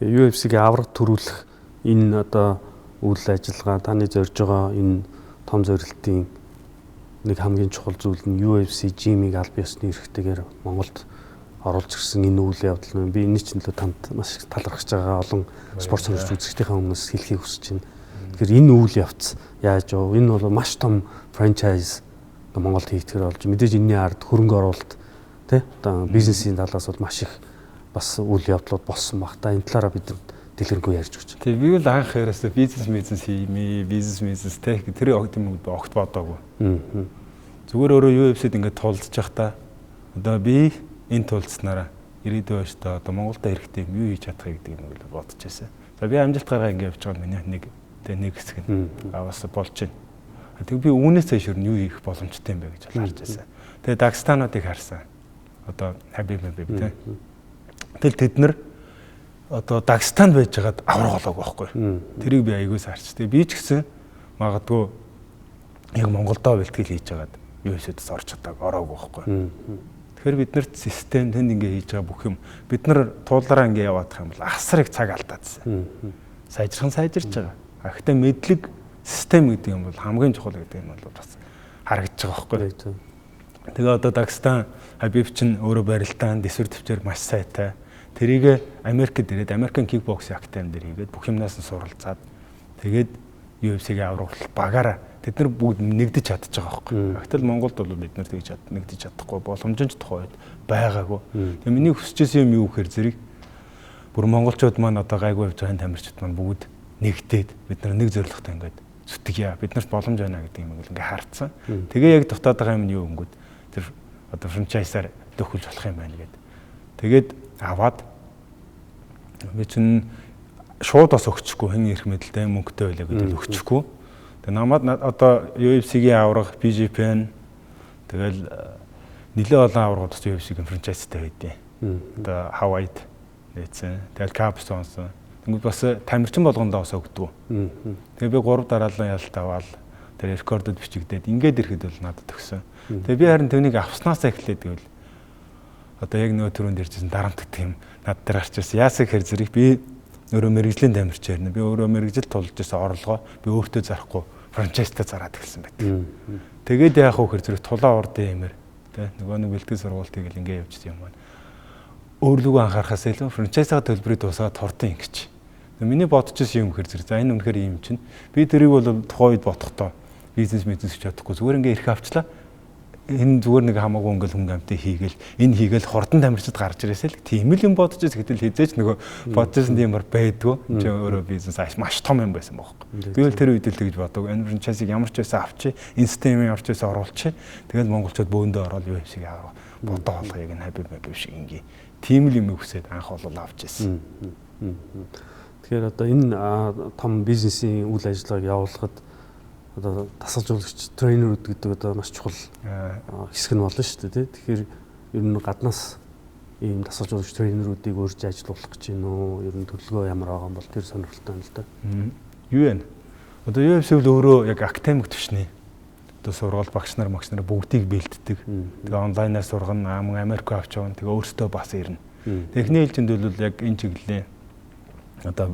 UFC-ийн авраг төрүүлэх энэ одоо үйл ажиллагаа таны зорж байгаа энэ том зорилтын нэг хамгийн чухал зүйл нь UFC gym-ийг аль биесны эрхтэйгээр Монголд оруулж ирсэн энэ үйл явдал нь би энэ чинь л танд маш их талархаж байгаа олон спорт сонирхч үзэгчдийнхээ өмнөөс хэлхийг хүсэж байна. Тэгэхээр энэ үйл явц яаж вэ? Энэ бол маш том франчайз Монголд хийхээр болж мэдээж энэний ард хөрөнгө оруулалт тий одоо бизнесийн талаас бол маш их бас үйл явдлууд болсон баг та. Энэ талаараа бид дэлгэрэнгүй ярьж өгч. Тий, би бол анх ерөөсөө бизнес хиймээ, бизнес тех тэр юм огт бодоогүй. Зүгээр өөрөө UFC-д ингээд тулдж явахдаа одоо би энэ тулдснараа ирээдүйн өштэй одоо Монголд эрэхтэй юм юу хийж чадах гэдэг юм бол бодож байсан. За би амжилт гаргаа ингээд явж байгаа миний нэг тэгээ нэг хэсэг нь бас болж байна. Тэг би үүнээс цааш юу хийх боломжтой юм бэ гэж харж байсан. Тэгээ Дагестануудыг харсан. Одоо Хабиб Хабиб тий. Тэгэл тэд нар одоо Дагестанд байж байгаад авраг болоогүй байхгүй. Тэрийг би аягуус харч. Тэгээ би ч гэсэн магадгүй яг Монголдоо бэлтгэл хийж байгаад UFC-д орж чадааг ороогүй байхгүй. Тэгэхээр бид нарт систем тэнд ингээ хийж байгаа бүх юм бид нар туулаараа ингээ яваадах юм бол асар их цаг алдаадсан. Сайжрхан сайжирч байгаа. А гэхдээ мэдлэг систем гэдэг юм бол хамгийн чухал гэдэг юм бол бас харагдаж байгаа байхгүй. Тэгээ одоо Дагестан Хабиб чинь өөрөө барилдаан дэсвэр төвчээр маш сайтай. Тэрийг Америкт ирээд American Kickboxing Academy дээр хийгээд бүх юмнаас нь суралцаад тэгээд UFC-ийн авраг багаараа тэд нар бүгд нэгдэж чадчих байгаа байхгүй. Гэтэл Монголд бол бид нар тэгж нэгдэж чадахгүй боломж нь ч тухайн үед байгаагүй. Тэгээ миний хүсэж байсан юм юу гэхээр зэрэг бүр монголчууд маань одоо гайгүй явж байгаа тамирчид маань бүгд нэгдээд бид нар нэг зорилготой ингээд зүтгэе. Бид нарт боломж байна гэдэг юм ингээ харцсан. Тэгээ яг дутаад байгаа юм нь юу өнгөд тэр одоо франчайзаар дөхөлж болох юм байна гэд. Тэгээд аваад би чинь шууд бас өгчихгүй хэн ирэх мэдэлтэй мөнгөтэй байлаа гэдэг өгчихгүй. Тэгээ намайг одоо UFC-гийн авраг, BJPN тэгэл нэлээд олон аврагууд бас UFC-гийн франчайзтай байдیں۔ Одоо Hawaii-д нээсэн. Тэгэл Caps онсон. Тэнгүүд бас тамирчин болгондоо бас өгдөг. Тэгээ би 3 дараалан ялт аваад тэр рекордод бичигдээд ингээд ирэхэд бол надад төгсөн. Тэгээ би харин түүнийг авснаас эхлээд тэгвэл одоо яг нөгөө түрүүнд ярьжсэн дарамтгах юм над дээр гарч ирсэн. Яасан гэхээр зэрэг би өөрөө мэрэгжлийн тамирч ярина. Би өөрөө мэрэгжил тулж ирсэн орлогоо би өөртөө зарахгүй франчайзтай зараад эхэлсэн байдаг. Тэгээд яах вэ гэхээр зэрэг тулаан урдын юмэр тэ нөгөө нэг бэлтгэл сургуультыг л ингээ явжсэн юм байна. Өөрлөгөө анхаарахаас илүү франчайзаа төлбөрийг дуусгаад хурдан ингэж. Миний бодож ирсэн юм гэхээр зэрэг за энэ үнэхээр юм чинь би тэрийг бол тухайн үед бодохдоо бизнес гэж чадахгүй зүгээр ингээ эрх авчлаа. Энэ зүгээр нэг хамаагүй ингээл хүн амтыг хийгээл энэ хийгээл хурдан тамирчид гарч ирээсэй л тийм л юм бодож байсан. Гэтэл хизээч нөгөө бодож байсан тиймэр байдгүй. Чи өөрөө бизнес маш том юм байсан бохоо. Би бол тэр үед л тэгж бодог. Энэ франчайзыг ямар ч байсан авчи, энэ системийг ямар ч байсан оруулчих. Тэгэл монголчууд бөөндөө ороод UFC-г аваа. Бодоо болгоё яг энэ Хабиб Хабиб шиг ингээ. Тийм л юм хүсээд анх бол авч ирсэн. Тэгэхээр одоо энэ том бизнесийн үйл ажиллагааг явуулахад одоо дасгалжуулагч тренерүүд гэдэг одоо маш чухал хэсэг нь болно шүү дээ, тий. Тэгэхээр ер нь гаднаас ийм дасгалжуулагч тренерүүдийг урьж ажилуулах гэж байна уу? Ер нь төлөвлөгөө ямар байгаа юм бол тэр сонирхолтой байна л да. Юу вэ? Одоо UFC бол өөрөө яг академик түвшний одоо сургууль багш нар бүгдийг бэлддэг. Тэгээ онлайнаар сургана, мөн Америк авч явна. Тэгээ өөрсдөө бас ирнэ. Техникийн ээлжинд бол яг энэ чиглэлийн одоо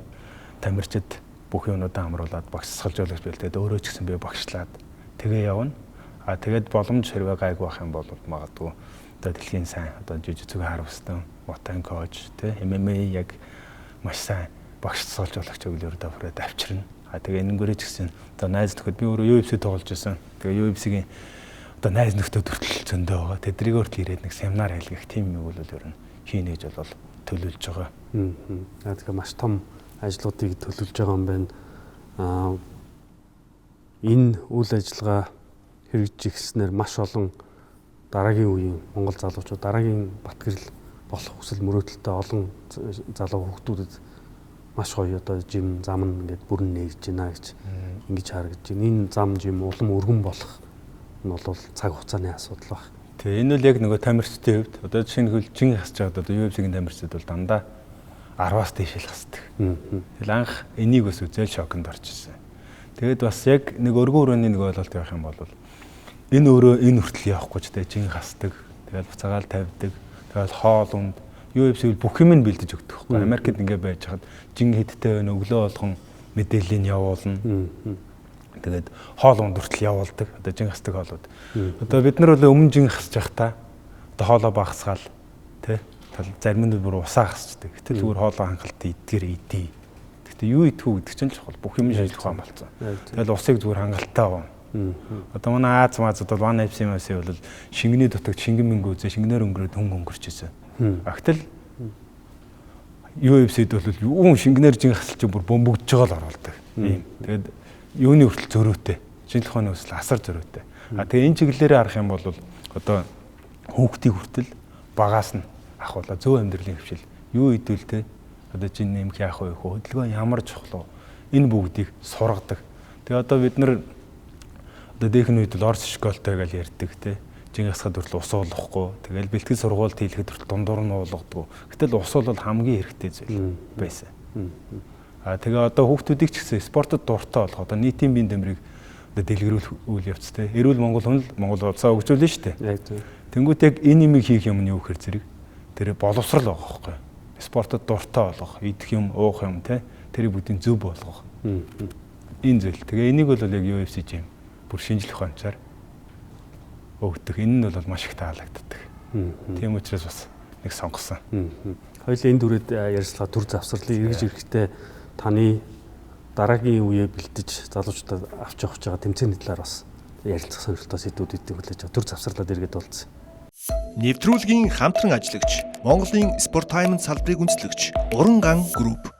тамирчид бүх юмнуудаа амруулад багш дасгалжуулагч бэлдээд өөрөө ч гэсэн би багшлаад тэгээ явна. А тэгээд боломж хэрвээ гайгүй байх юм бол магадгүй одоо дэлхийн сайн одоо жижигцүг харвстан, мотан коуч тий MMA яг маш сайн багш дасгалжуулагч өглөөр давхраад авчирна. А тэгээ энэнгээрээ ч гэсэн одоо найз нөхөд би өөрөө UFC тоглож байсан. Тэгээ UFC-гийн одоо найз нөхдөд хүртэл зөндөө байгаа. Тэдрийг хүртэл ирээд нэг семинар хэлгэх тийм юм бол ер нь хийнэ гэж бол төлөвлөж байгаа. Аа тэгэхээр маш том ажлуудыг төлөвлөж байгаа юм байна. Энэ үйл ажиллагаа хэрэгжиж эхэлснээр маш олон дараагийн үеийн Монгол залуучууд дараагийн Батгэрэл болох хүсэл мөрөөдөлтэй олон залуу хүүхдүүдэд маш гоё одоо жим зам нь ингээд бүрэн нээгдэж байна гэж ингэж харагдаж байна. Энэ зам жим улам өргөн болох нь бол цаг хугацааны асуудал баг. Тэгээ энэ бол яг нөгөө тамирчдын хувьд одоо жишээ нь хөлжин хасж байгаад одоо UFC-ийн тамирчид бол дандаа 10-аас дээш л хасдаг. Тэгэл анх энийг бас үзэл шоконд орж ирсэн. Тэгээд бас яг нэг өргөн өрөөний нэг ойлголт явах юм бол энэ өөрөө энэ хүртэл явахгүй ч те жин хасдаг. Тэгэл буцаагаал тавьдаг. Тэгэл хоол унд UFC бүх юм нь бэлдэж өгдөг байхгүй. Америкт ингээ байж хаад жин хэдтэй байна, өглөө болгон мэдээллийг явуулна. Тэгээд хоол унд хүртэл явуулдаг. Одоо жин хасдаг хоолууд. Одоо бид нар бол өмнө жин хасж явахдаа одоо хоолоо багасгаал тий. Зарим нь бүр усаа хасчдаг. Гэтэл зүгээр хоолоо хангалттай идгээр идээ. Гэхдээ юу идэх үү гэдэг чинь чухал. Бүх юм шинжлэх ухаан болсон. Тэгэл усыг зүгээр хангалттай уу. Одоо манай Аз мазууд бол One FC MC бол шингэний дутагт шингэн мөнгө үзээ шингэнээр өнгөрөөд хөнгө өнгөрч ирсэн. Гэтэл UFC-д бол юу шингэнээр жин хасалч бүр бөмбөгдөж байгаа л оруулдаг. Ийм. Тэгээд юуны хүртэл зөрүүтэй. Шинжлэх ухааны өсөл асар зөрүүтэй. А тэгээ энэ чиглэлээрээ харах юм бол одоо хүүхдийг хүртэл багаас нь ахуулаа зөв амьдралын хвшил юу идвэл те одоо жин нэмэх яах вэ хөдөлгөөн ямар чухал вэ энэ бүгдийг сургадаг. Тэгээ одоо бид нар одоо дээхэн үед л Орос школтой гэж ярьдаг те. Жин хасахад хүртэл ус уулгахгүй. Тэгэл бэлтгэл сургуульд хийлгэхэд хүртэл дундуур нь уулгадаг. Гэтэл ус бол хамгийн хэрэгтэй зүйл байсан. А тэгээ одоо хүүхдүүдийг ч гэсэн спортод дуртай болох одоо нийтийн биеийн дэмрийг одоо дэлгэрүүлэх үйл явц те. Эрүүл Монгол хүн л Монгол улсаа хөгжүүлнэ шүү дээ. Яг зөв. Тэнгүүт яг энэ юмыг хийх юм нь юу гэхэр зэрэг тэр боловсрал байгаа байхгүй. Спортод дуртай болгох, идэх юм, уух юм те. Тэрийг бүгдийг зөв болгох. Энэ зүйл. Тэгээ энийг бол яг UFC gym бүр шинжлэх ухаанчаар өгдөг. Энэ нь бол маш их таалагддаг. Тийм учраас бас нэг сонгосон. Хоёулаа энэ дүрээд ярьцлага төр завсарлыг эргэж ирэхдээ таны дараагийн үеэ бэлдэж залуучуудад авч явах гэж байгаа тэмцээний талаар бас ярилцах сонирхолтой сэдвүүд эдийг хүлээж авах төр завсарлаад эргээд уулзсан. Нэвтрүүлгийн хамтран ажиллагч Монголын Спортаймент салбарыг үндэслэгч Уранган Group.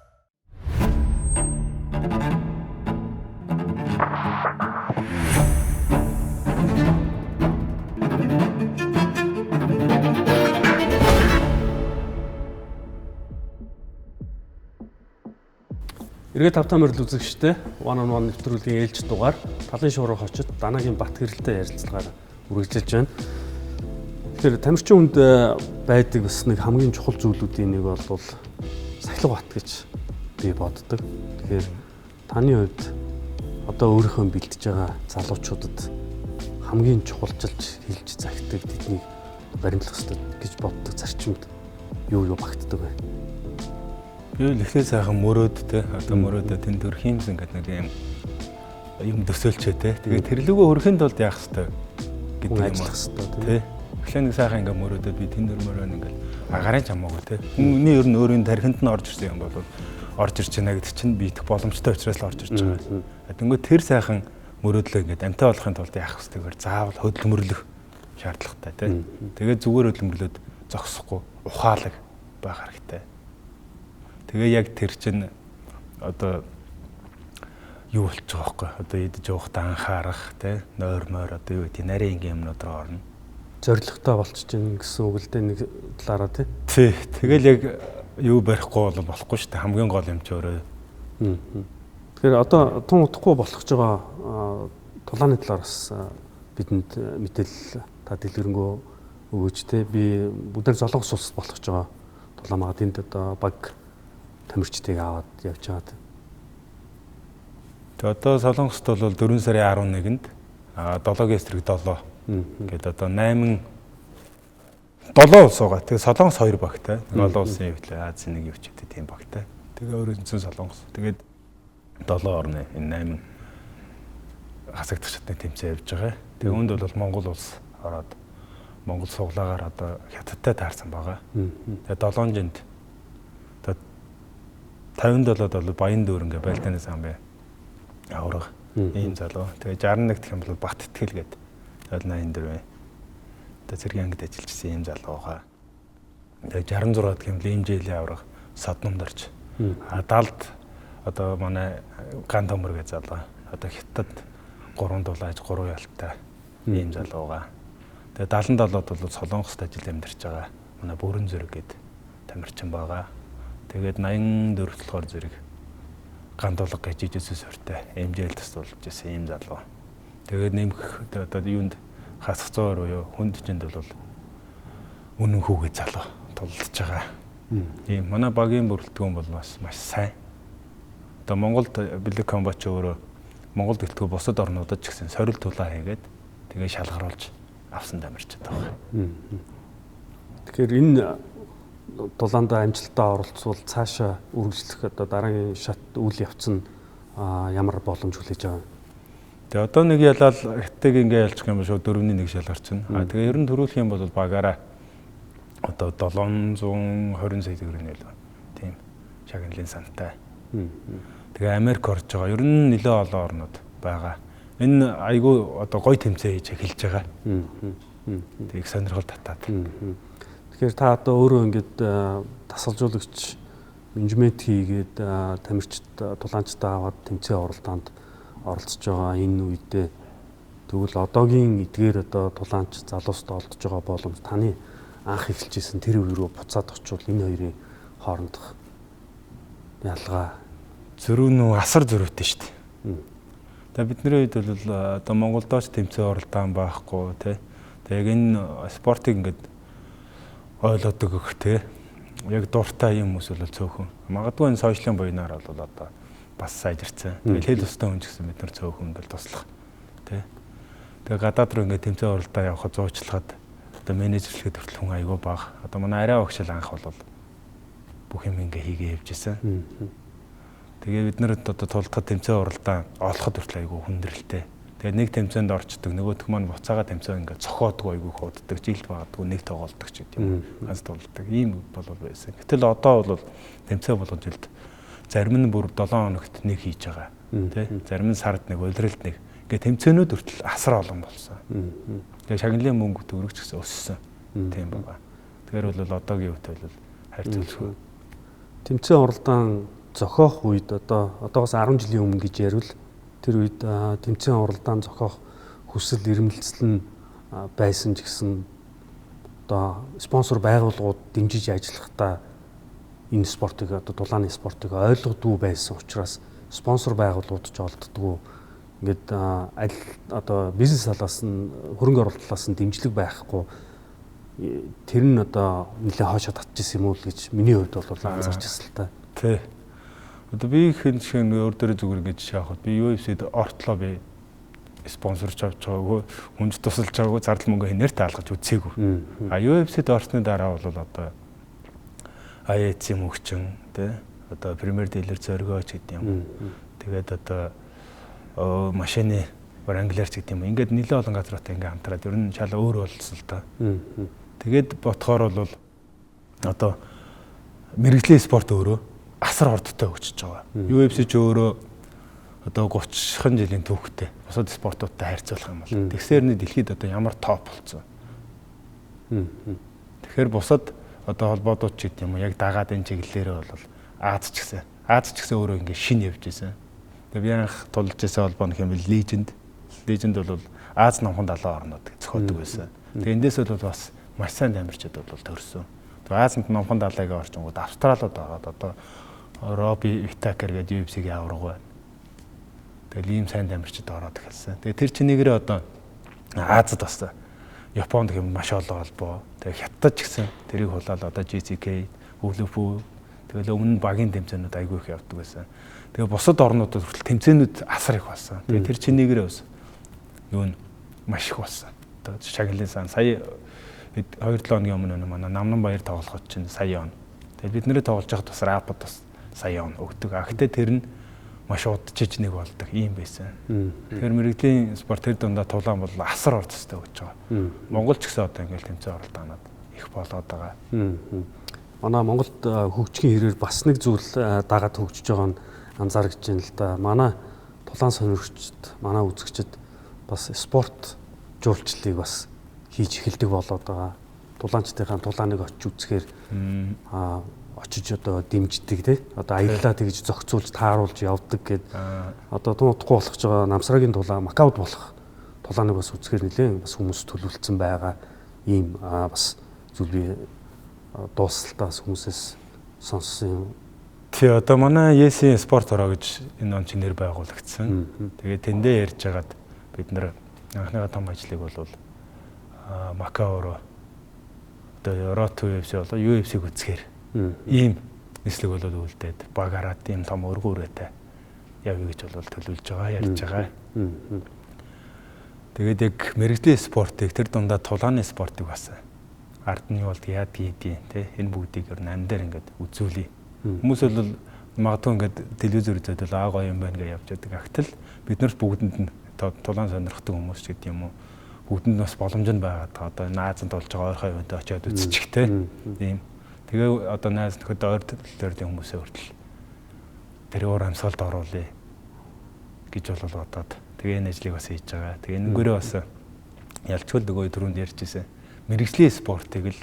Эргээд тавтаа морил үзэгчтэй One on One нэвтрүүлгийн ээлж дугаар талын шуурга хочид Данагийн Бат гэрэлтэй ярилцлагаар үргэлжилж байна. Тэгэхээр тамирчин хүнд байдаг бас нэг хамгийн чухал зүйлүүдийн нэг бол сахилга бат гэж би боддог. Тэгэхээр таны хувьд одоо өөрийнхөө бэлдэж байгаа залуучуудад хамгийн чухалчилж хэлж захидаг тэднийг баримтлах ёстой гэж боддог зарчимд юу юу багтдаг вэ? Би л эхлээд сайхан мөрөөд те одоо мөрөөдөө тэн төрх юмсан гэдэг нэг юм төсөөлчөө те. Тэгээд тэрлүүгөө өрхийн тулд яах ёстой гэдэг юм ажиллах ёстой те. Эхлээд нэг сайхан ингээ мөрөөдөд би тэн төрмөр байна ингээл агарын ч хамаагүй те. Хүний ер нь өөрийн тархинд нь орж ирсэн юм бол орж ирж байна гэдэг чинь би идэх боломжтой учраас л орж ирж байгаа. Тэнгүү тэр сайхан мөрөөдлөө ингээд амтай болохын тулд яах ёстойгоор заавал хөдөлмөрлөх шаардлагатай те. Тэгээд зүгээр хөдөлмөрлөөд зогсохгүй ухаалаг байх хэрэгтэй. Тэгээ яг тэр чинь одоо юу болчих вэ байхгүй одоо идэж явахдаа анхаарах те нойр мойр одоо юу гэдэг нарийн ингийн юмнууд руу орно. Зоригтой болчих чинь гэсэн үг л дээ нэг талаараа те. Тий. Тэгэл яг юу барихгүй бол болохгүй шүү дээ. Хамгийн гол юм чи өөрөө. Тэгэхээр одоо тун удахгүй болох гэж байгаа тулааны талаар бас бидэнд мэдээлэл та дэлгэрэнгүй өгөөч те. Би бүгдээр Солонгос улсад болох гэж байгаа тулаан байгаа. Тэнд одоо баг тамирчдыг аваад явж байгаа. Тэгээ одоо Солонгост бол 4 сарын 11-нд 7-гийн эсрэг 7 гээд одоо 8 7 улс байгаа. Тэгээ Солонгос 2 багтай. Олон улсын хэвлээ Азийн нэг юу ч гэдэг тийм багтай. Тэгээ өөрөө үндсэн Солонгос. Тэгээд 7 орны энэ 8 хасагдах шатны тэмцээн явж байгаа. Тэгээ үүнд бол Монгол улс ороод Монгол суглаагаар одоо хятадтай таарсан байгаа. Тэгээ 7 жинд 57-д бол Баян дүүрэн гэ Байлдааны сан бай. Авраг ийм залуу. Тэгээ 61 дэх юм бол Бат итгэл гээд 84. Одоо цэргийн ангид ажиллаж исэн ийм залуу байгаа. Тэгээ 66 дэх юм бол ийм жилийн авраг Содномдорч. А 70-д одоо манай Ган төмөр гэ залуу. Одоо Хятад 3 дулааж 3 ялтай ийм залуу байгаа. Тэгээ 77-д бол Солонгост ажил амьдарч байгаа. Манай Бүрэн зүрэг гээд тамирчин байгаа. Тэгээд 84 болохоор зэрэг гандуулга гэж ижижсэн суурьтай MJL тасдуулж исэн ийм залуу. Тэгээд нэмэх одоо юунд хасах зөөр буюу хүнд жинд бол үнэн хүүгээ залуу тулдж байгаа. Ийм манай багийн бүрэлдэхүүн бол бас маш сайн. Одоо Монголд Black Combat ч өөрөө Монгол гэлтгүй бусад орнуудад ч гэсэн сорил тулаан хийгээд тэгээ шалгаруулж авсан тамирчид байгаа. Тэгэхээр энэ тулаандаа амжилттай оролцвол цаашаа үргэлжлэх одоо дараагийн шат үйл явц нь ямар боломж хүлээж байгаа юм? Тэгээ одоо нэг ялал хятадыг ингээ ялчих юм бол шууд 4-1 шалгарчихна. А тэгээ ер нь төрүүлэх юм бол багаараа одоо 720 сая төгрөг нэлээ. Тийм шагналын сантай. Тэгээ Америк орж байгаа. Ер нь нэлээ олон орнууд байгаа. Энэ айгүй одоо гой тэмцээн хийж эхэлж байгаа. Тэгээ их сонирхол татаад. Тэгэхээр та одоо өөрөө ингээд дасгалжуулагч менежмент хийгээд тамирчид тулаанчдаа аваад тэмцээн оролдоонд оролцож байгаа энэ үедээ тэгвэл одоогийн эдгээр одоо тулаанч залуусд олдож байгаа боломж таны анх эхэлж исэн тэр үе рүү буцаад очивол энэ хоёрын хоорондох ялгаа зөрүү нүү асар зөрүүтэй шүү дээ. Тэгээ бидний үед бол одоо Монголдоо ч тэмцээн оролдоон байхгүй тий. Тэгээ яг энэ спортыг ингээд ойлгодог өгөх тий. Яг дуртай юм хүмүүс бол цөөхөн. Магадгүй энэ сошиалын буйнаар бол одоо бас сайжирцсан. Тэгэл хэл өстой хүн ч гэсэн бид нар цөөхөн ингээл туслах тий. Тэгээ гадаад руу ингээд тэмцээн оролдоо явахад зуучлахад одоо менежерлэхэд хүртэл хүн айгүй бага. Одоо манай арай багш л анх бол бүх юм ингээ хийгээ явж исэн. Тэгээ бид нар одоо тулдахад тэмцээн уралдаан олоход хүртэл айгүй хүндрэлтэй. Тэгээ нэг тэмцээнд орчдөг, нөгөөх маань буцаага тэмцээн ингээ цохоодгүй айгүй хууддаг, жилд багадгүй нэг тоглолдог ч гэдэг юм. Ганц тоглолдог. Ийм бол байсан. Гэтэл одоо бол тэмцээн болгон жилд зарим нь бүр 7 хоногт нэг хийж байгаа. Тэ? Зарим нь сард нэг, улиралд нэг. Ингээ тэмцээнүүд хүртэл асар олон болсон. Тэгээ шагналын мөнгө төгрөг ч гэсэн өссөн. Тийм байгаа. Тэгэхээр бол одоогийн үед бол харьцуулшгүй. Тэмцээн уралдаан зохиох үед одоо одоогоос 10 жилийн өмнө гэж ярил тэр үед тэмцээн уралдаан зохиох хүсэл эрмэлзэл нь байсан ч гэсэн одоо спонсор байгууллагууд дэмжиж ажиллахдаа энэ спортыг одоо дулааны спортыг ойлгодгүй байсан учраас спонсор байгууллагууд ч олддоггүй. Ингээд аль одоо бизнес талаас нь хөрөнгө оруулалт талаас нь дэмжлэг байхгүй тэр нь одоо нэлээд хоошоо татчихсан юм уу л гэж миний хувьд бол анзаарч ирсэн л та. Тий. Одоо би хэн шиг өөр дөрөө зүгээр ингэж шаахад би UFC-д ортлоо би спонсорч авч байгаагүй, хүнж тусалж байгаагүй, зардал мөнгө хинээр таалгаж үзээгүй. А UFC-д орсны дараа бол одоо IAC мөгчин тий одоо Premier Dealer зөргөөч гэдэг юм. Тэгээд одоо машины Wrangler ч гэдэг юм. Ингээд нэлээд олон газруудтай ингээ хамтраад ер нь шал өөр болсон л та. Тэгээд ботхоор бол одоо мэрэгжлийн спорт өөрөө асар ордтой хөгжиж байгаа. UFC ч өөрөө одоо 30 жилийн түүхтэй бусад спортуудтай харьцуулах юм бол тэгсээр нь дэлхийд одоо ямар топ болсон. Тэгэхээр бусад одоо холбоодууд ч гэдэг юм уу яг дагаад энэ чиглэлээрээ бол Аз ч гэсэн өөрөө ингээ шин явж исэн. Тэгээ би анх тулж исэн холбоо нөх юм Legend. Legend бол Аз номхон далайн орнууд зохиодог байсан. Тэгээ эндээс бол бас маш сайн тамирчид бол төрсөн. Тэгээ Азанд номхон далайг орчингууд Австралиуд ороод одоо Роби Витакер гэдэг UFC-ийн авраг байна. Тэгэл ийм сайн тамирчид ороод эхэлсэн. Тэгээ тэр чинийгээрээ одоо Азад бас Японд гэх юм маш олон холбоо. Тэгээ Хятад ч гэсэн тэрийг хулаад одоо GCK, WF тэгэл өмнө нь багийн тэмцээнүүд айгүй их явдаг байсан. Тэгээ бусад орнуудад хүртэл тэмцээнүүд асар их болсон. Тэгээ тэр чинийгээрээ бас юу н маш их болсон. Одоо шагналын сан сая 2-7 хоногийн өмнө манай Намнан баяр тоглоход чинь сая он. Тэгээ бид нэрээ тоглож байхад бас рапод бас сая он өгдөг. А гэтээ тэр нь маш удажиж нэг болдог ийм байсан. Тэгэхээр мэрэгжлийн спорт тэр дундаа тулаан бол асар орцтой өгч байгаа. Монгол ч гэсэн одоо ингээл тэмцээн оролдоонод их болоод байгаа. Манай Монголд хөгжихийн хэрээр бас нэг зүйл дагаад хөгжиж байгаа нь анзаарч байна л да. Манай тулаан сонирхчид, манай үзэгчид бас спорт жуулчлалыг бас хийж эхэлдэг болоод байгаа. Тулаанчдынхаа тулааныг очиж үзэхээр очиж одоо дэмждэг тий. Одоо аяллаа тэгж зохицуулж тааруулж явдаг гэд одоо тун утгагүй болох гэж байгаа Намсрагийн тулаан Макауд болох тулааныг бас үзэхээр нэлээд бас хүмүүс төлөвлөсөн байгаа ийм бас зүйл би дуусталтаас хүмүүсээс сонссон юм. Тий, одоо манай ЕС-ийн спорт ороо гэж энэ он чи нэр байгуулагдсан. Тэгээ тэндээ ярьж хагаад бид нар анхныхаа том ажлыг бол Макао руу одоо Road to UFC болоо UFC-г үзэхээр ийм нислэг болоод үлдээд багаараа тийм том өргөн үрээтэй явъя гэж бол төлөвлөж байгаа, ярьж байгаа. Тэгээд яг мэргэжлийн спортыг тэр дундаа тулааны спортыг бас ард нь юу болд яадаг ийдیں те энэ бүгдийг ер нь ам дээр ингээд үзүүлье. Хүмүүс бол магадгүй ингээд телевизээр үзээд л аа гоё юм байна гэж явж байдаг. Агтал бид нарт бүгдэнд нь тулаан сонирхдаг хүмүүс ч гэдэг юм уу бүгдэнд нь бас боломж нь байгаа. Одоо наазанд болж байгаа ойрхон ивэнт очиод үзчих те. Тийм. Тэгээ одоо найз нөхөд ойр төлөөрлийн хүмүүсээ хүртэл тэр уур амьсгалд оруулъя гэж бол бодоод тэгээ энэ ажлыг бас хийж байгаа. Тэгээ энэнгээрээ бас ялчгүй нөгөө түрүүнд ярьж ирсэн. Мэргэжлийн спортыг л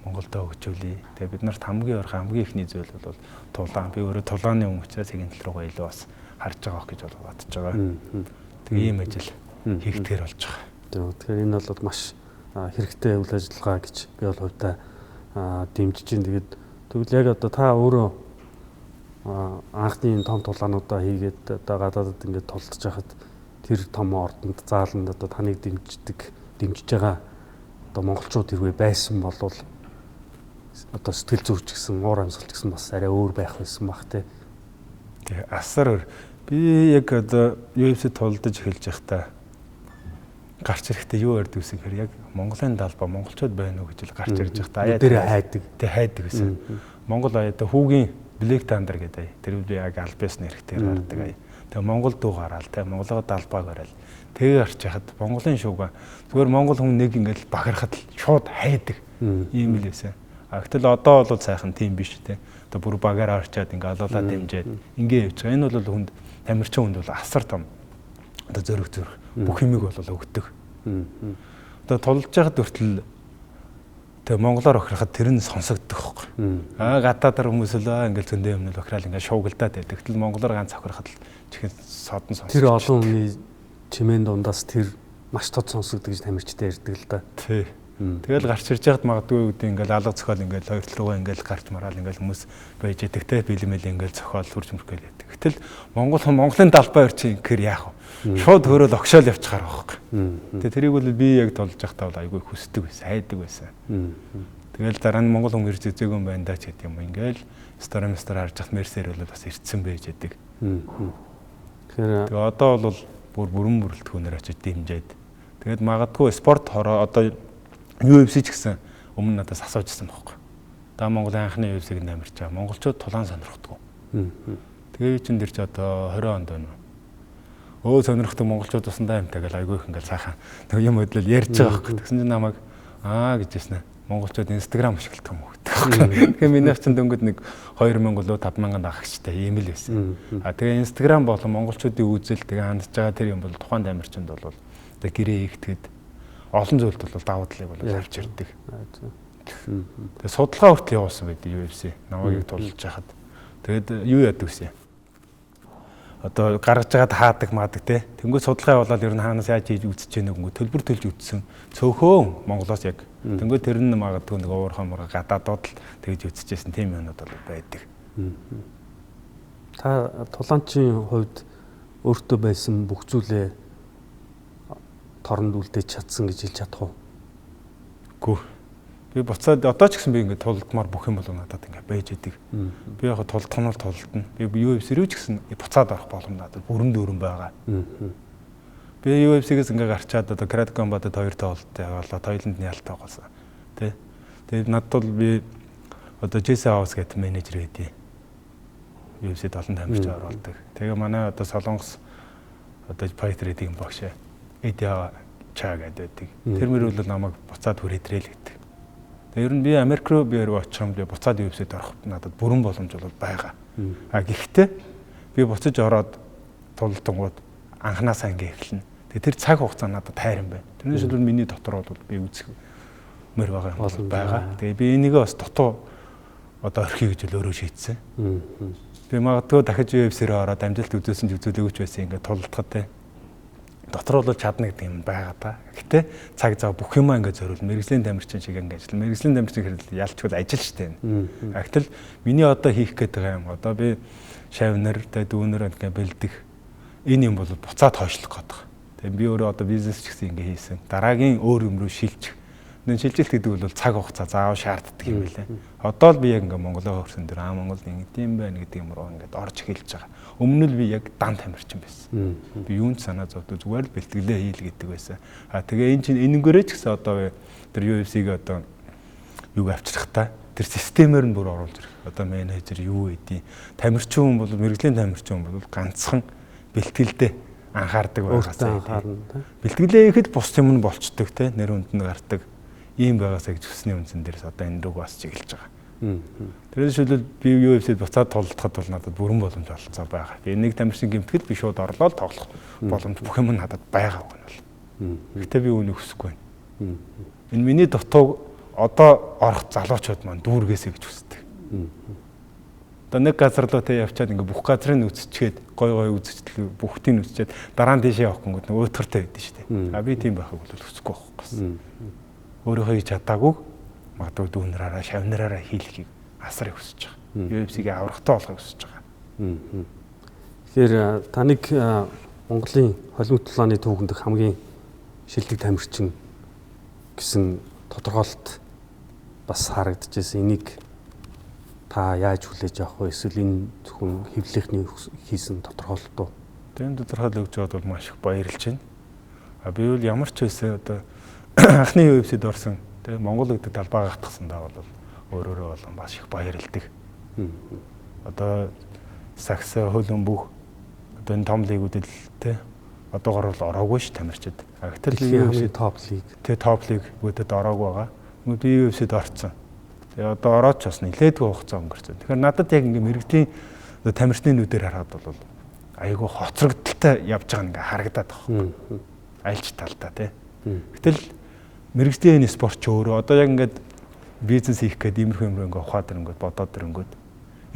Монголд хөгжүүлье. Тэгээ бид нарт хамгийн ойрхон хамгийн ихний зүйл бол тулаан. Би өөрөө тулааны хүн учраас энэ тал руугаа илүү бас харж байгаа гэж бол бодож байгаа. Тэгээ ийм ажил хийгдэхэр болж байгаа. Тэгэхээр энэ бол маш хэрэгтэй үйл ажиллагаа гэж би бол хувьдаа дэмжиж чинь. Тэгээд тэгвэл яг одоо та өөрөө анхны энэ том тулаануудаа хийгээд одоо гадаадад ингээд тулдж байхад тэр том ордонд зааланд одоо таныг дэмжиж байгаа одоо монголчууд хэрвээ байсан болвол одоо сэтгэл зүйч гэсэн уур амьсгал ч гэсэн бас арай өөр байх байсан бах те. Тэг асар өөр. Би яг одоо UFC тулдаж эхэлж байхдаа гарч ирэхдээ юу ярьдаг гэсэн хэрэг яг Монголын далбаа монголчууд байна уу гэж л гарч ирж байхдаа аяа дээр хайдаг. Тэг хайдаг гэсэн. Монгол аяа одоо хүүгийн Black Thunder гэдэг ая. Тэр би яг аль биесны хэрэгтээр гардаг ая. Тэгээ Монгол дүү гараал те Монголоо далбаа гараал. Тэгээ гарч яхад Монголын шууга зүгээр Монгол хүн нэг ингээл бахархад л шууд хайдаг. Ийм л байсан. А гэтэл одоо бол сайхан тийм биш те. Одоо бүр багаараа орчоод ингээ олоолаа дэмжиад ингээ явж байгаа. Энэ бол хүнд тамирчин хүнд бол асар том одоо зөрөх бүх юмыг бол өгдөг. Одоо тулж байхад хүртэл тэгээ монголоор охироход тэр нь сонсогддог байхгүй. Аа гадаадаар хүмүүс л ингээл зөндөө юм л охираал ингээл шуугилдаад байдаг. Гэтэл монголоор ганц охироход л чихэн содон сонсогддог. Тэр олон хүний чимээн дундаас тэр маш тод сонсогддог гэж тамирчтай ярьдаг л да. Тий. Тэгэл гарч ирж байхад магадгүй үүдээ ингээл алга зохиол ингээл хоёр тал руугаа ингээл гарч мараал ингээл хүмүүс байж идэг те бэлэмэл ингээл зохиол хурж мөрхөл байдаг. Гэтэл Монгол хүн Монголын далбай орчин ингэхээр яах вэ? Шууд хөөрөөл огшоол явчихаар байхгүй. Тэгээ тэрийг бол би яг тулж байхдаа бол айгүй хүсдэг байсан, хайдаг байсан. Тэгэл дараа нь Монгол хүн ирж үзээгүй юм байна да ч гэдэг юм. Ингээл стори мстор харж хат мерсер бол бас ирцэн байж идэг. Тэгэхээр тэгээ одоо бол бүр бүрэн бүрэлдэхүүнээр очиж дэмжиад. Тэгээд магадгүй спорт хороо одоо UFC ч гэсэн өмнө надаас асуужсэн байхгүй. Да Монголын анхны UFC-г амарч байгаа. Монголчууд тулаан сонирхдаг. Тэгээ чинь тэр чи одоо 20 онд байна уу? Өө сонирхдаг монголчууд усандаа юмтай гэл айгүй их ингээл сайхан тэг юм хөдлөл ярьж байгаа байхгүй. Тэгсэн чинь намайг аа гэж хэлсэн. Монголчууд Instagram ашигладаг юм уу гэдэг. Тэгэхээр миний чинь дөнгөд нэг 2000 болоо 5000 дагагчтай ийм л байсан. А тэгээ Instagram болон монголчуудын үзэл тэгээ хандж байгаа тэр юм бол тухайн тамирчинд бол тэгээ гэрээ хийгдэхэд олон зүйлд бол давуу талыг бол авч ирдэг. Тэгээ судалгаа хүртэл явуулсан байдаг UFC намайг тулж хахад. Тэгээд юу яадаг вэ? Одоо гаргаж байгаад хаадаг маадаг те. Тэнгүү судалгаа явуулаад ер нь хаанаас яаж хийж үзэж гэнэ гүнгүү төлбөр төлж үзсэн. Цөөхөн Монголоос яг. Тэнгүү тэр нь магадгүй нэг уур хамар гадаадууд л тэгж үзчихсэн тийм юмнууд бол байдаг. Та тулаанчийн хувьд өөртөө байсан бүх зүйлээ торонд үлдээж чадсан гэж хэлж чадах уу? Үгүй. Би буцаад одоо ч гэсэн би ингээд тулдмаар бүх юм бол надад ингээд байж идэг. Би яг тулдах нь бол тулдна. Би UFC рүү ч гэсэн буцаад орох боломж надад бүрэн дүүрэн байгаа. Би UFC-гээс ингээд гарчаад одоо Karate Combat-д хоёр тоглолттой болоо Таиланд нь ялтай болсон. Тэ. Тэгээд надад бол би одоо Jesse House гэдэг менежер байдیں۔ UFC-д олон тамирч оруулдаг. Тэгээ манай одоо Солонгос одоо fighter гэдэг юм багш. Эдиа Ча гэдэг байдаг. Тэр мөр бол намайг буцаад хүрээдрээ л гэдэг. Тэгээ ер нь би Америк руу би өрөө очих юм би буцаад UFC-д орох надад бүрэн боломж бол байгаа. А гэхдээ би буцаж ороод тулдангууд анханасаа ингээ эхэлнэ. Тэгээ тэр цаг хугацаа надад тайран байна. Тэрнээс бол миний дотор бол би үзэх мөр байгаа юм байгаа. Тэгээ би энийгээ бас дутуу одоо орхиё гэж л өөрөө шийдсэн. Би магадгүй дахиж UFC рүү ороод амжилт үзүүлсэн ч үзүүлээгүй ч байсан ингээ тулдахад те. Дотор бол чадна гэдэг юм байгаа та. Гэтэ цаг зав бүх юмаа ингээ зориул мэргэжлийн тамирчин шиг ингээ ажил. Мэргэжлийн тамирчин хэрэг ялчгүй ажил штэ. Гэтэл миний одоо хийх гээд байгаа юм одоо би шавнар тэ дүүнер ингээ бэлдэх энэ юм бол буцаад хойшлох гээд байгаа. Тэгээ би өөрөө одоо бизнес ч гэсэн ингээ хийсэн. Дараагийн өөр юм руу шилжих. Энэ шилжилт гэдэг бол цаг хугацаа заавал шаарддаг юм билээ. Одоо л би яг ингээ Монголоо хөрсөн дээр Монгол ингэдэм байх гэдэг юм руу ингээд орж эхэлж байгаа. Өмнө нь би яг дан тамирчин байсан. Би юунд санаа зовдоо зүгээр л бэлтгэлээ хийл гэдэг байсан. А тэгээ эн чинь энэнгээрээ ч гэсэн одоо тэр UFC-г одоо юг авчрах та тэр системээр нь бүр оруулж ирэх. Одоо менежер юу гэдэг тамирчин хүн бол мэргэжлийн тамирчин хүн бол ганцхан бэлтгэлдээ анхаардаг байгаасаа. Бэлтгэлээ ихэд бус юм нь болчдөг те нэр хүнд нь гардаг. Ийм байгаасаа гэж хүсний үндсэн дээрс одоо энэ рүү бас чиглэж байгаа. Тэрээс шилбэл би UFC-д буцаад тулалдахад бол надад бүрэн боломж олцоо байгаа. Би нэг тамирчин гэмтгэл би шууд орлоод тоглох боломж бүх юм надад байгаа үг нь бол. Гэхдээ би үүнийг хүсэхгүй байна. Энэ миний дутууг одоо орох залуучууд маань дүүргээсэй гэж хүсдэг. Одоо нэг газар руу тэ явчаад ингээ бүх газрыг үзчихээд гой гой үзчихэл бүгдийг үзчихэд дараа нь тийшээ явах гингүүд нэг өөтгөртэй байдэн шүү дээ. А би тийм байхыг бол хүсэхгүй байхгүй. Өөрийнхөө хийж чадаагүй магадгүй дүүнраараа шавнараараа хийлхийг асар их хүсэж байгаа. UFC-г аврагтай болохыг хүсэж байгаа. Тэгэхээр таныг Монголын холимог тулааны түүхэнд хамгийн шилдэг тамирчин гэсэн тодорхойлолт бас харагдчихсэн. Энийг та яаж хүлээж авах вэ? Эсвэл энэ зөвхөн хэвлэлийнхний хийсэн тодорхойлолт уу? Тийм тодорхойлол өгч байгаад бол маш их баярлж байна. А би бол ямар ч байсан одоо анхны UFC-д орсон тийм Монгол гэдэг талбай гатгсандаа бол өөрөөрөө болон бас их баярлдаг. Одоо сагсаа хөлөн бүх одоо энэ том лигүүдэд тийм одоогор бол ороогүй ш тамирчид. Гэтэл UFC топ лиг. Тэ топ лигүүдэд ороогүй байгаа. Би UFC-д орцсон. Тэгээ одоо ороод ч бас нэлээдгүй хугацаа өнгөрцөн. Тэгэхээр надад яг ингээ мэрэгдлийн тамирчны нүдээр харахад бол айгүй хоцрогдолтой явж байгаа ингээ харагдаад байгаа байхгүй. Альч талдаа тий. Гэтэл мэрэгжлийн энэ спорт ч өөрөө одоо яг ингээд бизнес хийх гээд иймэрхүү юм руу ингээ ухаад ирэнгүүт бодоод ирэнгүүт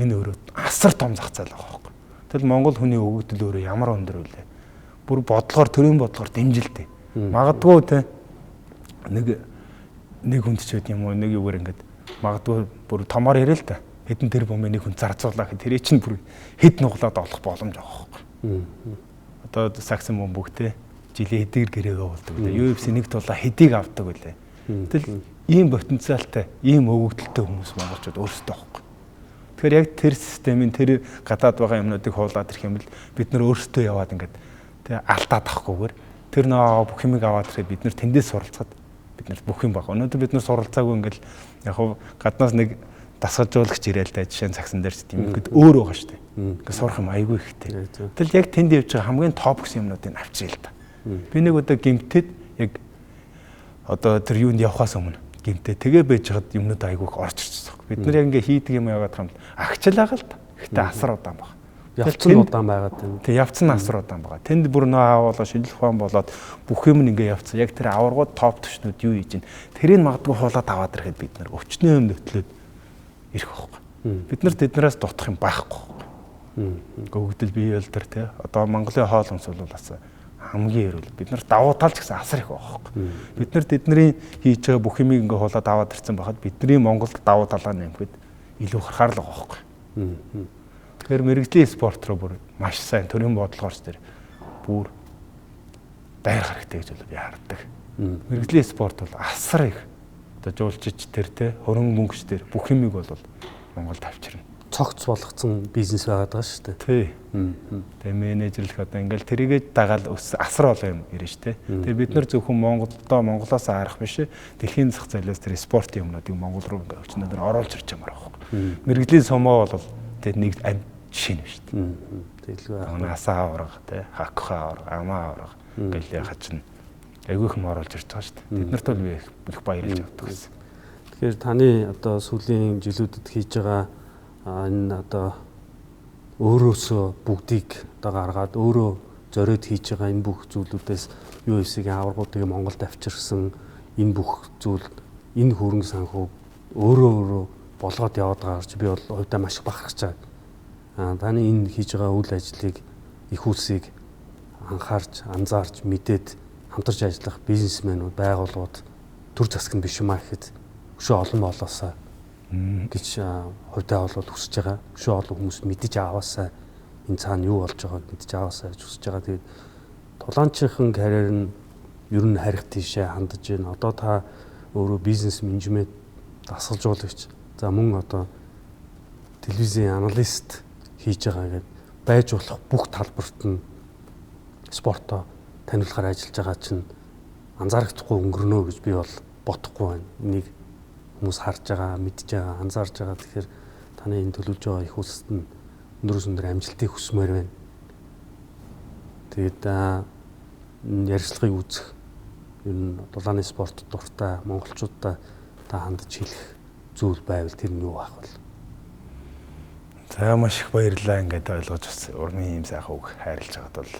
энэ өөрөө асар том зах зээл байгаа байхгүй. Тэгэл Монгол хүний өгөгдөл өөрөө ямар өндөр вүлээ. Бүр бодлогоор төрийн бодлогоор дэмжилдэг. Магадгүй те нэг хүнд ч байд юм уу нэг юугаар ингээд магадгүй бүр томоор яриа л та. Хэдэн тэр бомын нэг хүн зарцуулаа гэхэд тэрий чинь бүр хэд нуглаад олох боломж байгаа байхгүй. Одоо саксон бөмбөг те жилийн хэдийгээр гэрээгээ болдог үлээ. UFC нэг тулаа хэдийг авдаг үлээ. Тэгэл ийм потенциалтай, ийм өгөгдөлтэй хүмүүс монголчууд өөрсдөө байхгүй. Тэгэхээр яг тэр системийн тэр гадаад байгаа юмнуудыг хуулаад ирэх юм бол бид нар өөрсдөө яваад ингээд тэ алдаад авахгүйгээр тэр нөө бүх юмыг аваад ирэхэд бид нар тэндээс суралцахад бид нарт бүх юм баг. Өнөөдөр бид нар суралцаагүй ингээд яг хав гаднаас нэг дасгалжуулагч ирээл та жишээ нь сагсан дээр ч тийм ингээд өөр байгаа шүү дээ. Ингээд сурах юм айгүй ихтэй. Тэгэл яг тэнд явж байгаа хамгийн топ гэсэн юмнуудыг авчиръя л та. Би нэг удаа гимтэд яг одоо тэр юунд явхаас өмнө гимтээ тэгээ байж хад юмнууд айгүй их орж ирчихсэн. Бид нар яг ингээ хийдэг юм яагаад юм агчил байгаа л та. Гэхдээ асар удаан баг. Явцсан удаан байгаад байна. Тэг явцсан асар удаан байгаа. Тэнд бүр нөө болоо шинжлэх ухаан болоод бүх юм ингээ явцсан. Яг тэр аваргууд топ түвшнүүд юу хийж ин тэрийг магадгүй хуулаад аваад ирэхэд бид нар өвчнөө юм нөтлөөд ирэх байхгүй. Бид нар тэднээс дутах юм байхгүй. Өгөгдөл бие бол тэр те. Одоо Монголын хоол хүнс бол бас хамгийн эрүүл. Бид нар давуу тал ч гэсэн асар их байгаа байхгүй. Бид нар тэдний хийж байгаа бүх юмыг ингээ хуулаад аваад ирсэн байхад бидний Монголд давуу талаа нэмэхэд илүү харахаар л байгаа байхгүй. Тэгэхээр мэрэгжлийн спорт руу бүр маш сайн төрийн бодлогоорч тэр бүр дайрах хэрэгтэй гэж бол би хардаг. Мэрэгжлийн спорт бол асар их одоо жуулчич тэр те хөрөнгө мөнгөч тэр бүх юмыг бол Монголд авчирна. Цогц болгоцсон бизнес байгаад байгаа шүү дээ. Тий. Тэгээ менежерлэх одоо ингээл тэрийгээ дагаал асар олон юм ирнэ шүү дээ. Тэгээ бид нар зөвхөн Монголдоо Монголоос арах биш дэлхийн зах зээлээс тэр спортын юмнуудыг Монгол руу ингээ өчнөдөр оруулж ирж ямар байхгүй. Мэргэжлийн сумоо бол тэр нэг амь жишээ нь шүү дээ. Тэгэлгүй байх. Наса авраг тий, хакха авраг, амаа авраг ингээл яхаа чинь айгүй их юм оруулж ирж байгаа шүү дээ. Тэд нарт бол би их баярлж авдаг гэсэн. Тэгэхээр таны одоо сүүлийн жилүүдэд хийж байгаа энэ одоо өөрөөсөө бүгдийг одоо гаргаад өөрөө зориод хийж байгаа энэ бүх зүйлүүдээс UFC-ийн аваргуудыг Монголд авчирсан энэ бүх зүйл энэ хөрөнгө санхүү өөрөө өөрөө болгоод яваад байгаа ч би бол хувьдаа маш их бахархаж байгаа. Таны энэ хийж байгаа үйл ажлыг их усыг анхаарч, анзаарч, мэдээд хамтарч ажиллах бизнесмэнүүд, байгууллагууд төр засаг нь биш юм а гэхэд өшөө олон болоосаа гэж хувьдаа бол хүсэж байгаа. Өшөө олон хүмүүс мэдэж аваасаа энэ цаана юу болж байгааг мэдэж аваасаа гэж хүсэж байгаа. Тэгээд тулаанчийн карьер нь ер нь харих тийшээ хандаж байна. Одоо та Өөрөө бизнес менежмент дасгалжуулагч, за мөн одоо телевизийн аналист хийж байгаа гэдэг байж болох бүх талбарт нь спортоо таниулахаар ажиллаж байгаа чинь анзаарахгүй өнгөрнө гэж би бол бодохгүй байна. Энийг хүмүүс харж байгаа, мэдж байгаа, анзаарж байгаа. Тэгэхээр таны энэ төлөвлөж байгаа их улсад нь өндрөөс өндөр амжилтыг хүсмээр байна. Тэгээд ярилцлагыг үзэх ер нь дулааны спорт дуртай монголчуудаа та хандаж хэлэх зүйл байвал тэр нь юу байх вэ? За маш их баярлалаа, ингээд ойлгож бас урмын юм сайхан үг хайрлаж байгаад бол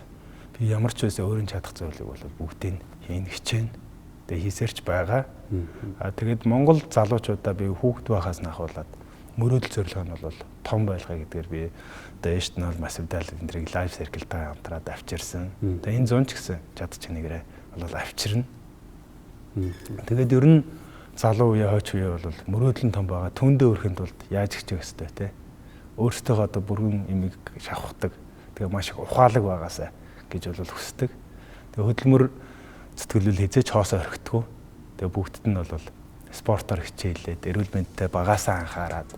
би ямар ч байсан өөрийн чадах зүйлийг бол бүгдийг хийнэ хичээнэ. Тэгээ хийсэрч байгаа. А тэгээд Монгол залуучуудаа би хүүхэд байхаас нь ахуулаад мөрөөдөл зорилго нь бол том байлгаа гэдгээр би одоо Эштнол Масвидал эндрийг лайв circle-тай хамтраад авчирсан. Тэгээ энэ зун ч гэсэн чадчих нэгрээ бол авчирна. Тэгээд ер нь залуу үе, хойч үе бол мөрөөдөл нь том байгаа. Түндээ өрхийн тулд яаж хичээх ёстой те. Өөрсдөө одоо бүрэн имийг шавхдаг. Тэгээ маш их ухаалаг байгаасай гэж бол хүсдэг. Тэгээ хөдөлмөр зүтгэлүүл хизээч хоосоо орхидгоо. Тэгээ бүгдд нь бол спортоор хичээлээд, эрүүл мэндтэй багасаа анхаарад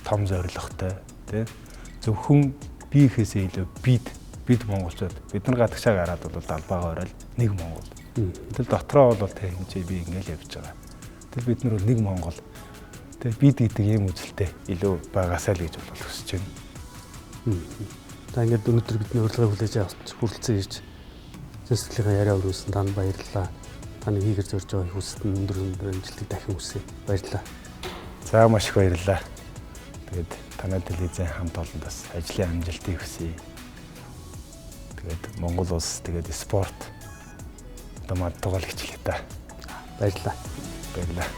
том зорилготой тий. Зөвхөн би гэхээсээ илүү бид монголчууд бид нар гадагшаа гараад бол далбаагаа орол нэг монгол. Тэгэл дотроо бол тэг хэмжээ би ингээл явж байгаа. Тэгэл бид нар бол нэг монгол. Тэг бид гэдэг ийм үзэлтэй илүү байгаасай л гэж бол хүсэж байна. Та ингээд өнөөдөр бидний урилгыг хүлээж авч хүрэлцэн ирж сэтгэлийнхаа яриа өрөөсөн танд баярлалаа. Таны хийгэр зорж байгаа их хүсэлт нь өндөр өндөр амжилтыг дахин хүсье. Баярлалаа. За маш их баярлалаа. Тэгээд танай телевизийн хамт олонд бас ажлын амжилтыг хүсье. Тэгээд Монгол улс тэгээд спорт одоо мадтугаал хичээлээ та. Баярлалаа. Баярлалаа.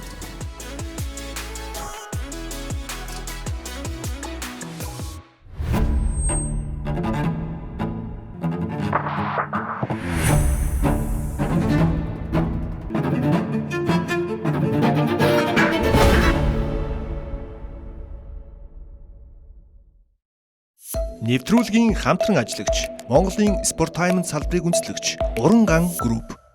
Нэвтрүүлгийн хамтран ажиллагч Монголын Спорттаймын салбарыг үндэслэгч Уран ган групп.